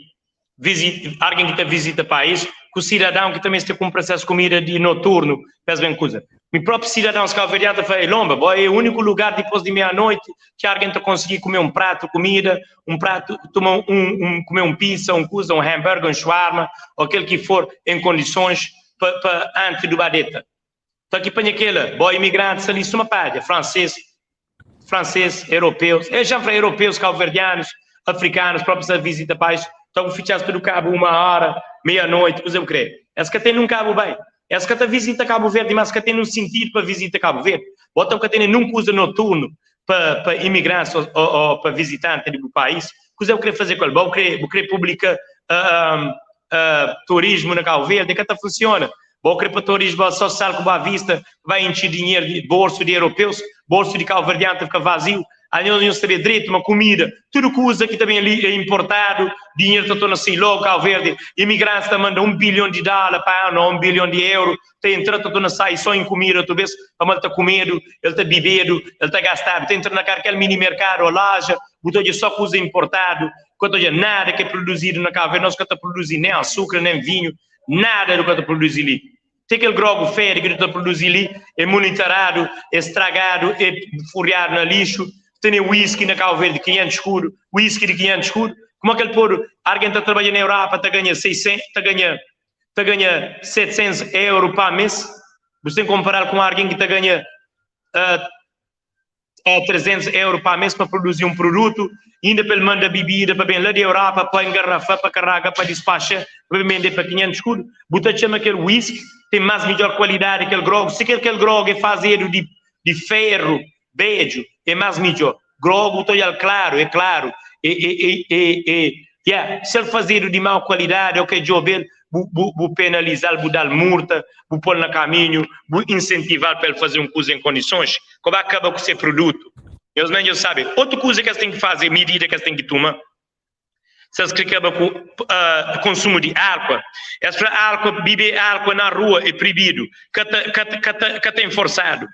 algen ki ta vizita pais ku sidadão ki ta meste kunpra ses kumida di noturnu pa es ben kuza. Mi propi sidadãos kauverdianu ta fla, Lomba, bo é uniku lugar dipos di meia-noiti ki algen ta konsigi kume un pratu kumida, un pratu, tuma un, un, kume un pizza, un kuza, un hamburger, un shawarma, o kel ki for en kondisons pa, pa anti du ba deta. Ta ki panha kela, bo imigrantis ali suma padja, franses, franses, europeus, e já fla europeus, kauverdianus, afrikanus, propi sa visita pais, ta ku fitxas tudu kabu uma ora, meia-noiti, kuze bu kre. Es ka ten nun kabu bai. Es ka ta vizita Kabu Verdi, mas ka ten un sintidu pa vizita Kabu Verdi. Bo ta ka tene nun kuza noturnu pa pa imigrantis o, o, o pa vizitanti di bu pais. Kuze bu kre faze ku el? Bo kre bu kre publika uh, uh, turismu na Kabu Verdi? Ka ta funsiona. Bo kre pa turismu só sal ku Boa Vista vai intxi dinheru di bolsu di europeus, bolsu di kabuverdianu ta fika vaziu. Anhos nhos sabe dretu ma kumida, tudu kuza ki ta ben li é importadu, dinheru ta torna sai logu Kabu Verdi, imigrantis ta manda 1 bilhon di dóla pa anu ou 1 bilhon di euru, ta entra ta torna sai só en kumida otu bes, pamodi el ta kumedu, el ta bibedu, el ta gastadu, ta entra na kalker mini merkadu ou loja, bu ta odja só kuza importadu, ka ta odja nada ki é produzidu na Kabu Verdi, nos ka ta produzi nen asukra, nen vinhu, nada nu ka ta produzi li. Te kel grogu fedi ki nu ta produzi li é monitoradu, é stragadu, é furiadu na lixu. Tene whisky na Kabu Verdi 500 skudu, whisky di 500 skudu. Kuma kel podu, argen ta trabadja na Europa ta ganha 600, ta ganha ta ganha 700 euro pa mes. Bu ten konparal ku argen ki ta ganha uh, 300 euro pa mes pa produzi un produtu, inda pa el manda bibida pa ben la di Europa pa engarrafa, pa karraga, pa dispaxa, pa ben bende pa 500 skudu. Bu ta txama kel whisky ten mas midjor kualidadi kel grogu? Si kel kel grogu é fazedu di di ferru bedju é mas midjor. Grogu bu ta odjal klaru, é klaru, é é é é é yeah, si el fazedu di mau kualidadi ok djobe-l bu bu bu penalizal, bu dal murta, bu pol na kaminhu, bu insentival pa el faze un kuza en kondisons. Ko ba kaba ku se produtu. Nhos men nhos sabe otu kuza ki es ten ki faze, midida ki es ten ki tuma, se es kre kaba ku uh, konsumu di alkua. Es fla alkua, bibe alkua na rua é proibidu, ka ta, ka ta, ka ta, ka ta enforsadu.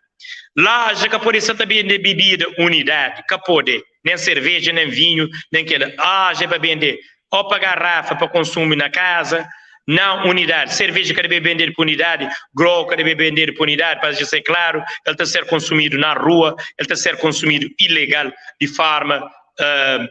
Loja ka pode sa ta bende bibida unidadi, ka pode, nen serveja, nen vinhu, nen kela. Loja é pa bende o pa garrafa pa konsumi na kaza, na unidadi. Serveja ka debe bendedu pa unidadi, grog ka debe bendedu pa unidadi, pa ser klaru, el ta ser konsumidu na rua, el ta ser konsumidu ilegal, di forma uh,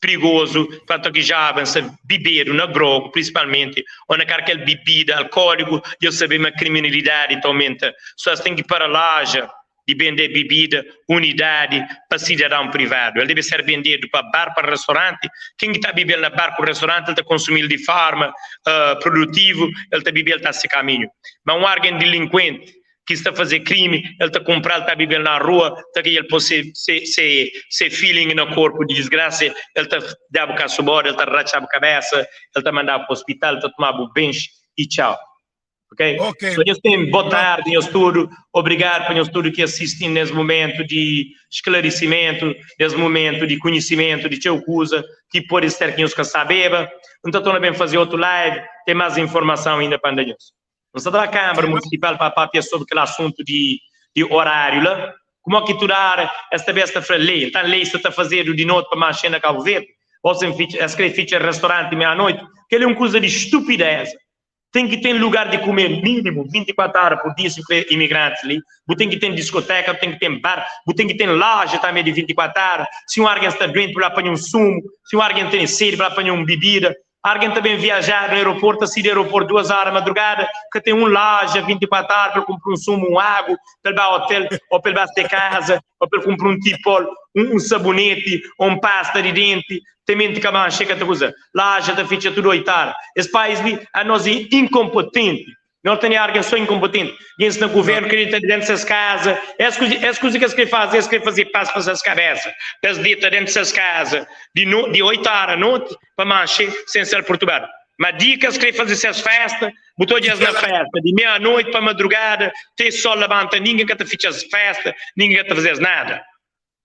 prigozu, tantu ki jovens sa bibedu na grog, prinsipalmenti, o na karkel bibida alkoliku, dja sabe ma kriminalidadi ta aumenta. So es ten ki para loja di bende bibida unidadi pa sidadão privadu. El debe ser bendedu pa bar, pa restauranti. Ken ki ta bibel na bar ku restauranti, el ta konsumil di forma uh, produtivu, el ta bibel ta se kaminhu. Ma un argen dilinkuenti ki sta faze krimi, el ta kumpral, ta bibel na rua, ta ki el po se, se, se, se feeling na korpu di disgrasa, el ta dabu kasu boda, el ta ratxabu kabesa, el ta mandabu pa hospital, el ta tomabu bens e txau. Ok? Ok. So, nhos ten boa tarde, nhos tudo. Obrigado pa nhos tudo ki assistem nesse momento de esclarecimento, nesse momento de conhecimento de txeu kuza que pode ser que nhos ka sabeba. N ta torna bem fazer outro live, tem mais informação ainda pa anda nhos. N sta ta ba Câmara Municipal pa papia sobre aquele assunto de, de horário lá. Como que toda hora esta vez ta fla lei, então lei sta ta fazedu di noite pa manxe na Cabo Verde. Ou sem ficha, es kre ficha restaurante meia-noite. Aquele é um coisa de estupidez. Ten ki ten lugar di kume minimu 24 ora pur dia si kre imigrantis li. Bu ten ki ten diskoteka, bu ten ki ten bar, bu ten ki ten loja tanbe di 24 ora. Si un argen sta duenti, bu la panha un sumu. Si un argen tene sedi, bu la panha un bibida. Argen ta ben viaja na aeroportu, ta sai di aeroportu duas ora madrugada, ka ten un loja 24 ora pa el kunpra un sumu, un agu, pa el ba otel, o pa el ba se kaza, o pa el kunpra un tipol, un saboneti, o un pasta di denti. Tementi ka manxe ka ta kuza. Laja ta fitxa tudu 8 ora. Es pais li anos e inkompetenti. Nós tene argen so inkompetenti. Gentis na guvernu kre dita dentu ses kaza. Es kuza es kuza ki es kre faze, es kre faze pas pa ses kabesa. Pa es dita dentu ses kaza di no di 8 ora noti pa manxe sen ser perturbadu. Ma dia ki es kre faze ses festa, bu ta odja es na festa di meia noiti pa madrugada, te sol labanta, ningen ka ta fitxa festa, ningen ka ta faze-s nada.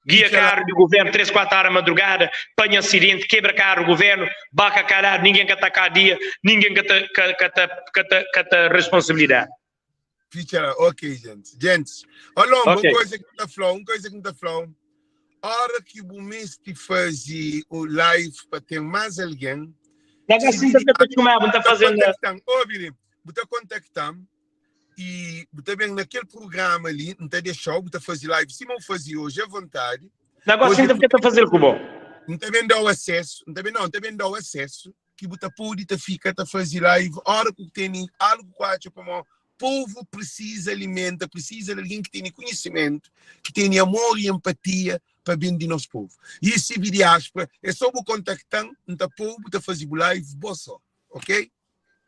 Gia karu di guvernu 3, 4 ora madrugada, panha asidenti, kebra karu guvernu, baka kaladu, ningen ka ta kadia, ningen ka ta ka ka ta ka ta ka ta responsabilidade. Fica lá, ok, gente. Gente, ó Lomba, Ok. un koisa ki N ta fla-u, un koisa ki N ta fla-u, ora ki bu meste faze o live pa ten más algen, Mas si assim ta ta txumaba, N ta bu ta faze na kontakta-m, obi li, bu ta kontakta-m i bu ta ben na kel prugrama li, N ta dexa-u, bu ta faze live sima bu faze oji, avontadi. Na gosi Oji N ta fika ta faze-l ku bo. N ta ben da-u asesu, N ta ben, não, N ta ben da-u asesu ki bu ta pode ta fika ta faze live ora ku tene algu ku atxa pamó povu prisiza alimenta, prisiza di algen ki tene konhisimentu, ki tene amor i empatia pa ben di nos povu. I si vi diáspora, é só bu kontakta-m, N ta pô-u, bu ta faze bu live bo só, ok?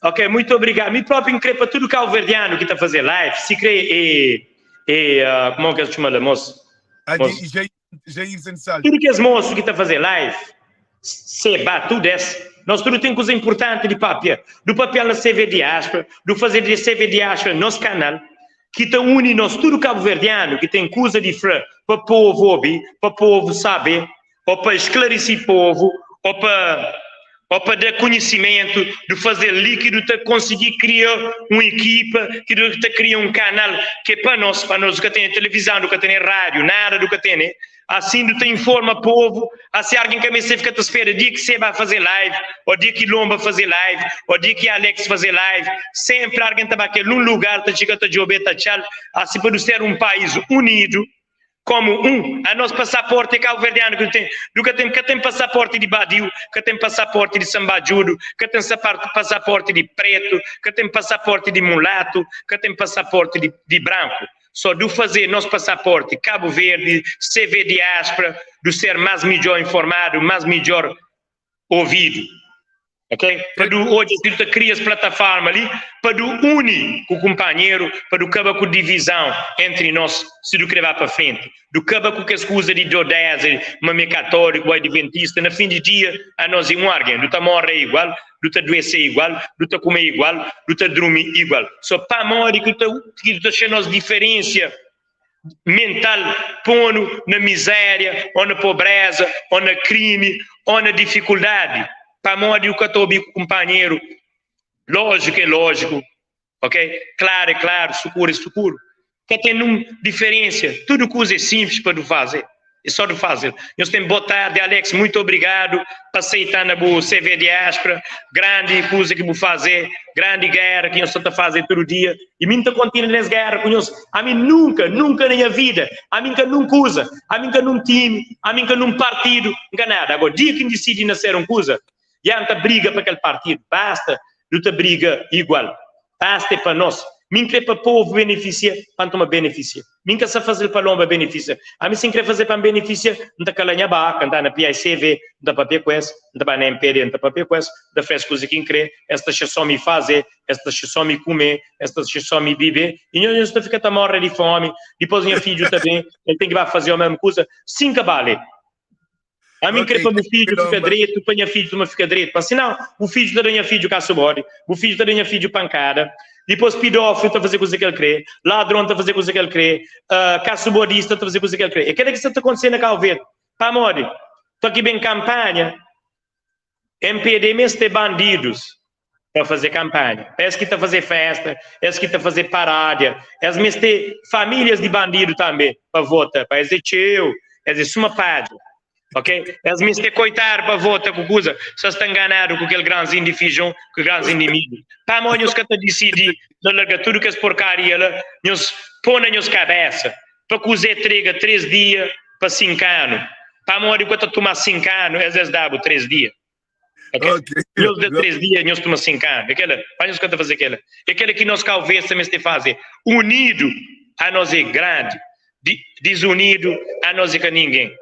Ok, muito obrigado. Mi próprio N kre pa tudo cabo-verdiano ki ta fazer live, si kre e e uh, como que se chama lá, moço? Moço. Jair Sal. Tudo que es moço que ta fazer live, seba, tudo esse. Nós tudo tem coisa importante de papia. Do papel na CV Diáspora, do fazer de CV Diáspora nosso canal, que ta une nós tudo cabo-verdiano, que tem coisa de fra para povo ouvir, para povo saber, ou para esclarecer povo, ou para ou para dar conhecimento, de fazer líquido, de conseguir criar uma equipa, que de criar um canal que é para nós que tem televisão, do que tem rádio, nada do que tem, né? Assim do te informa povo, assim alguém que me fica te espera, dia que você vai fazer live, ou dia que Lomba fazer live, ou dia que Alex fazer live, sempre alguém está aqui num lugar, tá chega, tá jobe, tá tchau, assim para ser um país unido, como um, a nosso passaporte é cabo-verdiano que tem, nunca tem, que tem passaporte de badio, que tem passaporte de sambajudo, que tem passaporte de preto, que tem passaporte de mulato, que tem passaporte de, de branco. Só do fazer nosso passaporte Cabo Verde, CV diáspora, do ser mais melhor informado, mais melhor ouvido. Ok? Para do hoje tu cria as plataforma ali, para do une com o companheiro, para do acabar com divisão entre nós, se do querer para frente. Do acabar com que as coisas de dodese, mame católico, adventista, na fim de dia, a nós é um alguém, do tá morre igual, do tá doença igual, do tá comer igual, do tá dormir igual. Só para morrer que tu que tu tá nós diferença mental pono na miséria, ou na pobreza, ou na crime, ou na dificuldade. Para morrer o católico companheiro, lógico é lógico, ok? Claro é claro, socorro é socorro. Que tem uma diferença, tudo coisa é simples para fazer. É só de fazer. Nós temos boa tarde, Alex, muito obrigado. Passei tá na boa CV Diáspora, grande coisa que vou fazer, grande guerra que nós estamos a fazer todo dia. E mim tá continua nessa guerra com nós. A mim nunca, nunca na minha vida, a mim que nunca usa, a mim que num time, a mim que num partido, nunca nada. Agora, dia que decide nascer um coisa, já não briga para aquele partido, basta, luta briga igual. Basta para nós. Mim quer para o povo beneficia, para tomar benefício. Mim quer só fazer para lomba benefício. A mim sem querer fazer para benefício, não tá calanha baca, não tá na PICV, não tá papel com esse, não tá na MPD, não tá papel com esse, da fez coisa que crê, esta só me fazer, esta só me comer, esta só me beber, e não está fica a morrer de fome, depois minha filho também, ele tem que vai fazer a mesma coisa, cinco vale. A mim querer para o meu filho fica direito, para minha filho também fica direito. Mas senão, o filho da minha filho caça bode, o filho da minha filho pancada, depois pedófilo está a fazer coisa que ele crê, ladrão está a fazer coisa que ele crê, uh, caçobodista está a fazer coisa que ele crê. É aquilo que está acontecendo na Cabo Verde. Pá, mode, estou aqui bem campanha, MPD mesmo tem bandidos para fazer campanha. Esse que está a fazer festa, esse que está a fazer parada, esse mesmo tem famílias de bandido também para votar, para dizer teu, é dizer, uma página. Ok? Eles me têm coitar para votar com coisa, só estão enganado com aquele grãozinho de feijão, com o grãozinho de milho. Para mim, os que estão decidir, de largar tudo que as porcaria lá, nos põe na nossa cabeça, para cozer entrega 3 dias para 5 anos. Para mim, quando tomar 5 anos, às vezes dá 3 dias. Ok? Ok. Nós de 3 dias, nós tomamos 5 anos. Aquela, para nós que fazer aquela. Aquela que nós calvez também se fazer. Unido, a nós é grande. Desunido, a nós é que ninguém.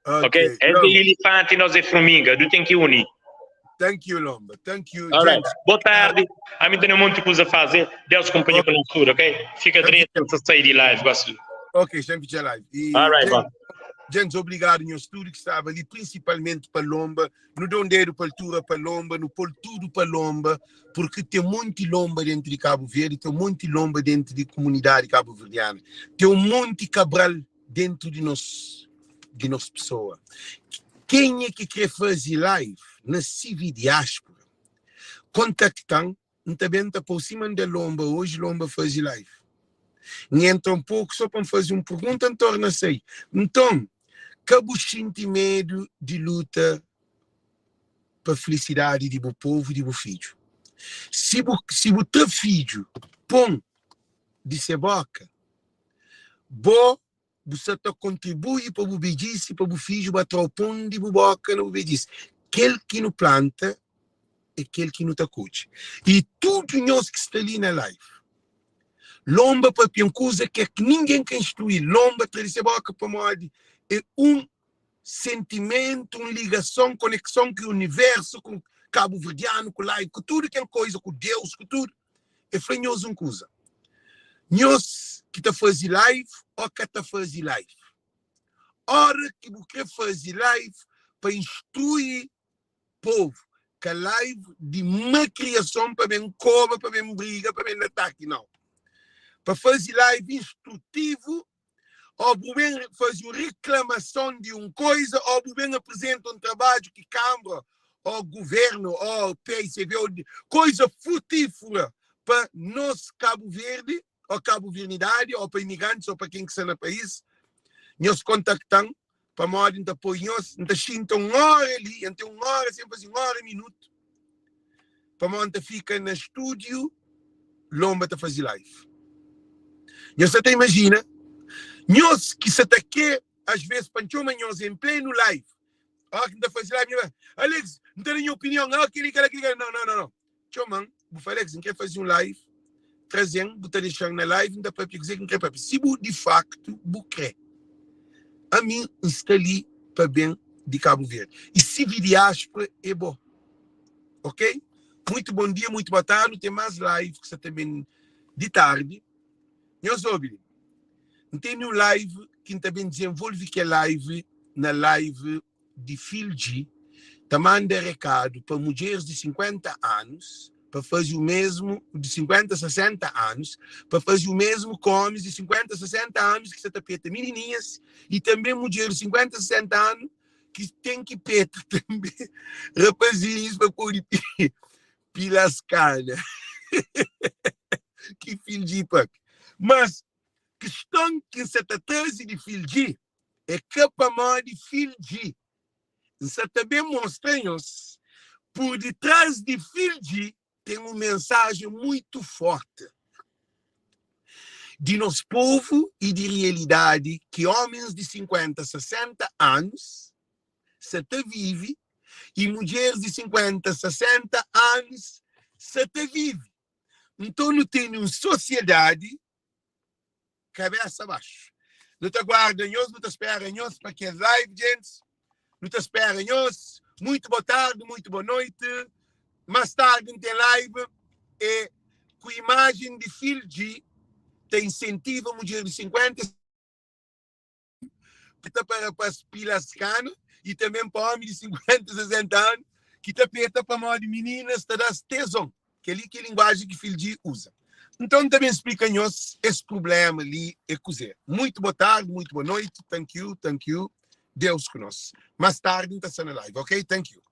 Ok? É de elefante e nós é formiga, tu tem que unir. Thank you, Lomba. Thank you. All right. Boa tarde. A mim tem um monte de coisa a fazer. Deus acompanha com o futuro, ok? Fica direito antes de sair de live, gosto. Ok, sempre de live. E, All right, gente, bom. gente, obrigado no estúdio que estava ali, principalmente para Lomba, no Dondeiro para altura para Lomba, no pôr tudo para Lomba, porque tem monte Lomba dentro de Cabo Verde, tem um monte Lomba dentro de comunidade cabo-verdiana, tem um monte Cabral dentro de nós, de nossa pessoa. Quem é que quer fazer live na CV Diáspora? Contactam, também está por cima da Lomba, hoje Lomba faz live. Nem entra um pouco só para fazer uma pergunta, torna-se. Então, cabo sente medo de luta para a felicidade do povo e do filho. Se o se teu filho põe de ser boca, bo você tá contribui para o bedice, para o filho bater o pão de boca no bedice. Aquele que não planta é aquele que não tá curte. E tudo nós que está ali na live, lomba para coisa que é que ninguém quer instruir, lomba traz boca para morte, é um sentimento, uma ligação, conexão que o universo com kabuverdianu ku live ku tudu kel koiza ku Deus ku tudu. E fla nhos un kuza, nhos ki ta faze live ô ka ta faze live, óra ki bu kre faze live pa instrui povu, ka live di makriason pa ben koba, pa ben briga, pa ben da ataki, nau. Pa faze live instrutivu ô bu ben faze un reklamason di un koiza ô bu ben aprizenta un trabadju ki kanbra ô guvernu ô PICV ô koiza frutífura pa nos Kabu Verdi ô kabuvernidadi ô pa imigrantis ô pa ken ki sta na país, nhos kontakta-m pamodi N ta poi nhos, N ta xinta un óra li, N ten un óra sen faze un óra minutu pamodi N ta fika na stúdiu Lomba ta faze live. Nhos sa ta imajina nhos ki sa ta kre asves pa N txoma nhos en plenu live, óra ki N ta faze live, nhos fla, Alex, N ta da nha opinion, ah, kel-li, kel-la, kel-li, kel-la. Nau, nau, nau, nau. Txoma-m, bu fla, Alex, N kre faze un live, traze-m, bu ta dexa-m na live, N ta papia kuzê ki N kre papia. Si bu, di faktu, bu kre, ami N sta li pa ben di Kabu Verdi. I si vi diáspora é bo. Ok? Muito bom dia, muito boa tarde. Nu ten más live ki sta ta ben di tardi. Nhos obi li. N tene un live ki N ta ben dizenvolve kel live na live di Fildji ta manda rekadu pa mudjeris di 50 anus pa faze o mesmu di 50 60 anus pa faze o mesmu ku omis di 50 60 anus ki sa ta peta minininhas i tanbe mudjeris di 50 60 anu ki ten ki peta tanbe rapazinhus pa pode pila-s kana ki Fildji papia. Mas kiston ki N sa ta traze di Fildji é ka pamodi Fildji. N sa ta ben mostra nhos pur ditras di Fildji ten un mensajen muitu forti di nos povu i di rialidadi ki omens di 50, 60 anus sa ta vive i mudjeris di 50, 60 anus sa ta vive. Nton nu tene un sosiedadi kabesa baxu. Nu ta guarda nhos, nu ta spera nhos pa kes live, gents. Nu ta spera nhos. Muito boa tarde, muito boa noite. Mais tarde N ten live e ku imajen di Phil G ta insentiva mudjer di 50 ta pa rapaz pila skana e também pa homi di 50, 60 anu ki ta peta pamodi mininas ta das tezon. Kel-li ki é linguaji ki Fildji uza. Nton, N ta ben splika nhos es prubléma li é kuzê. Muitu bo tardi, muitu bo noiti. Thank you, thank you. Deus ku nos. Más tardi N ta sta na live, ok? Thank you.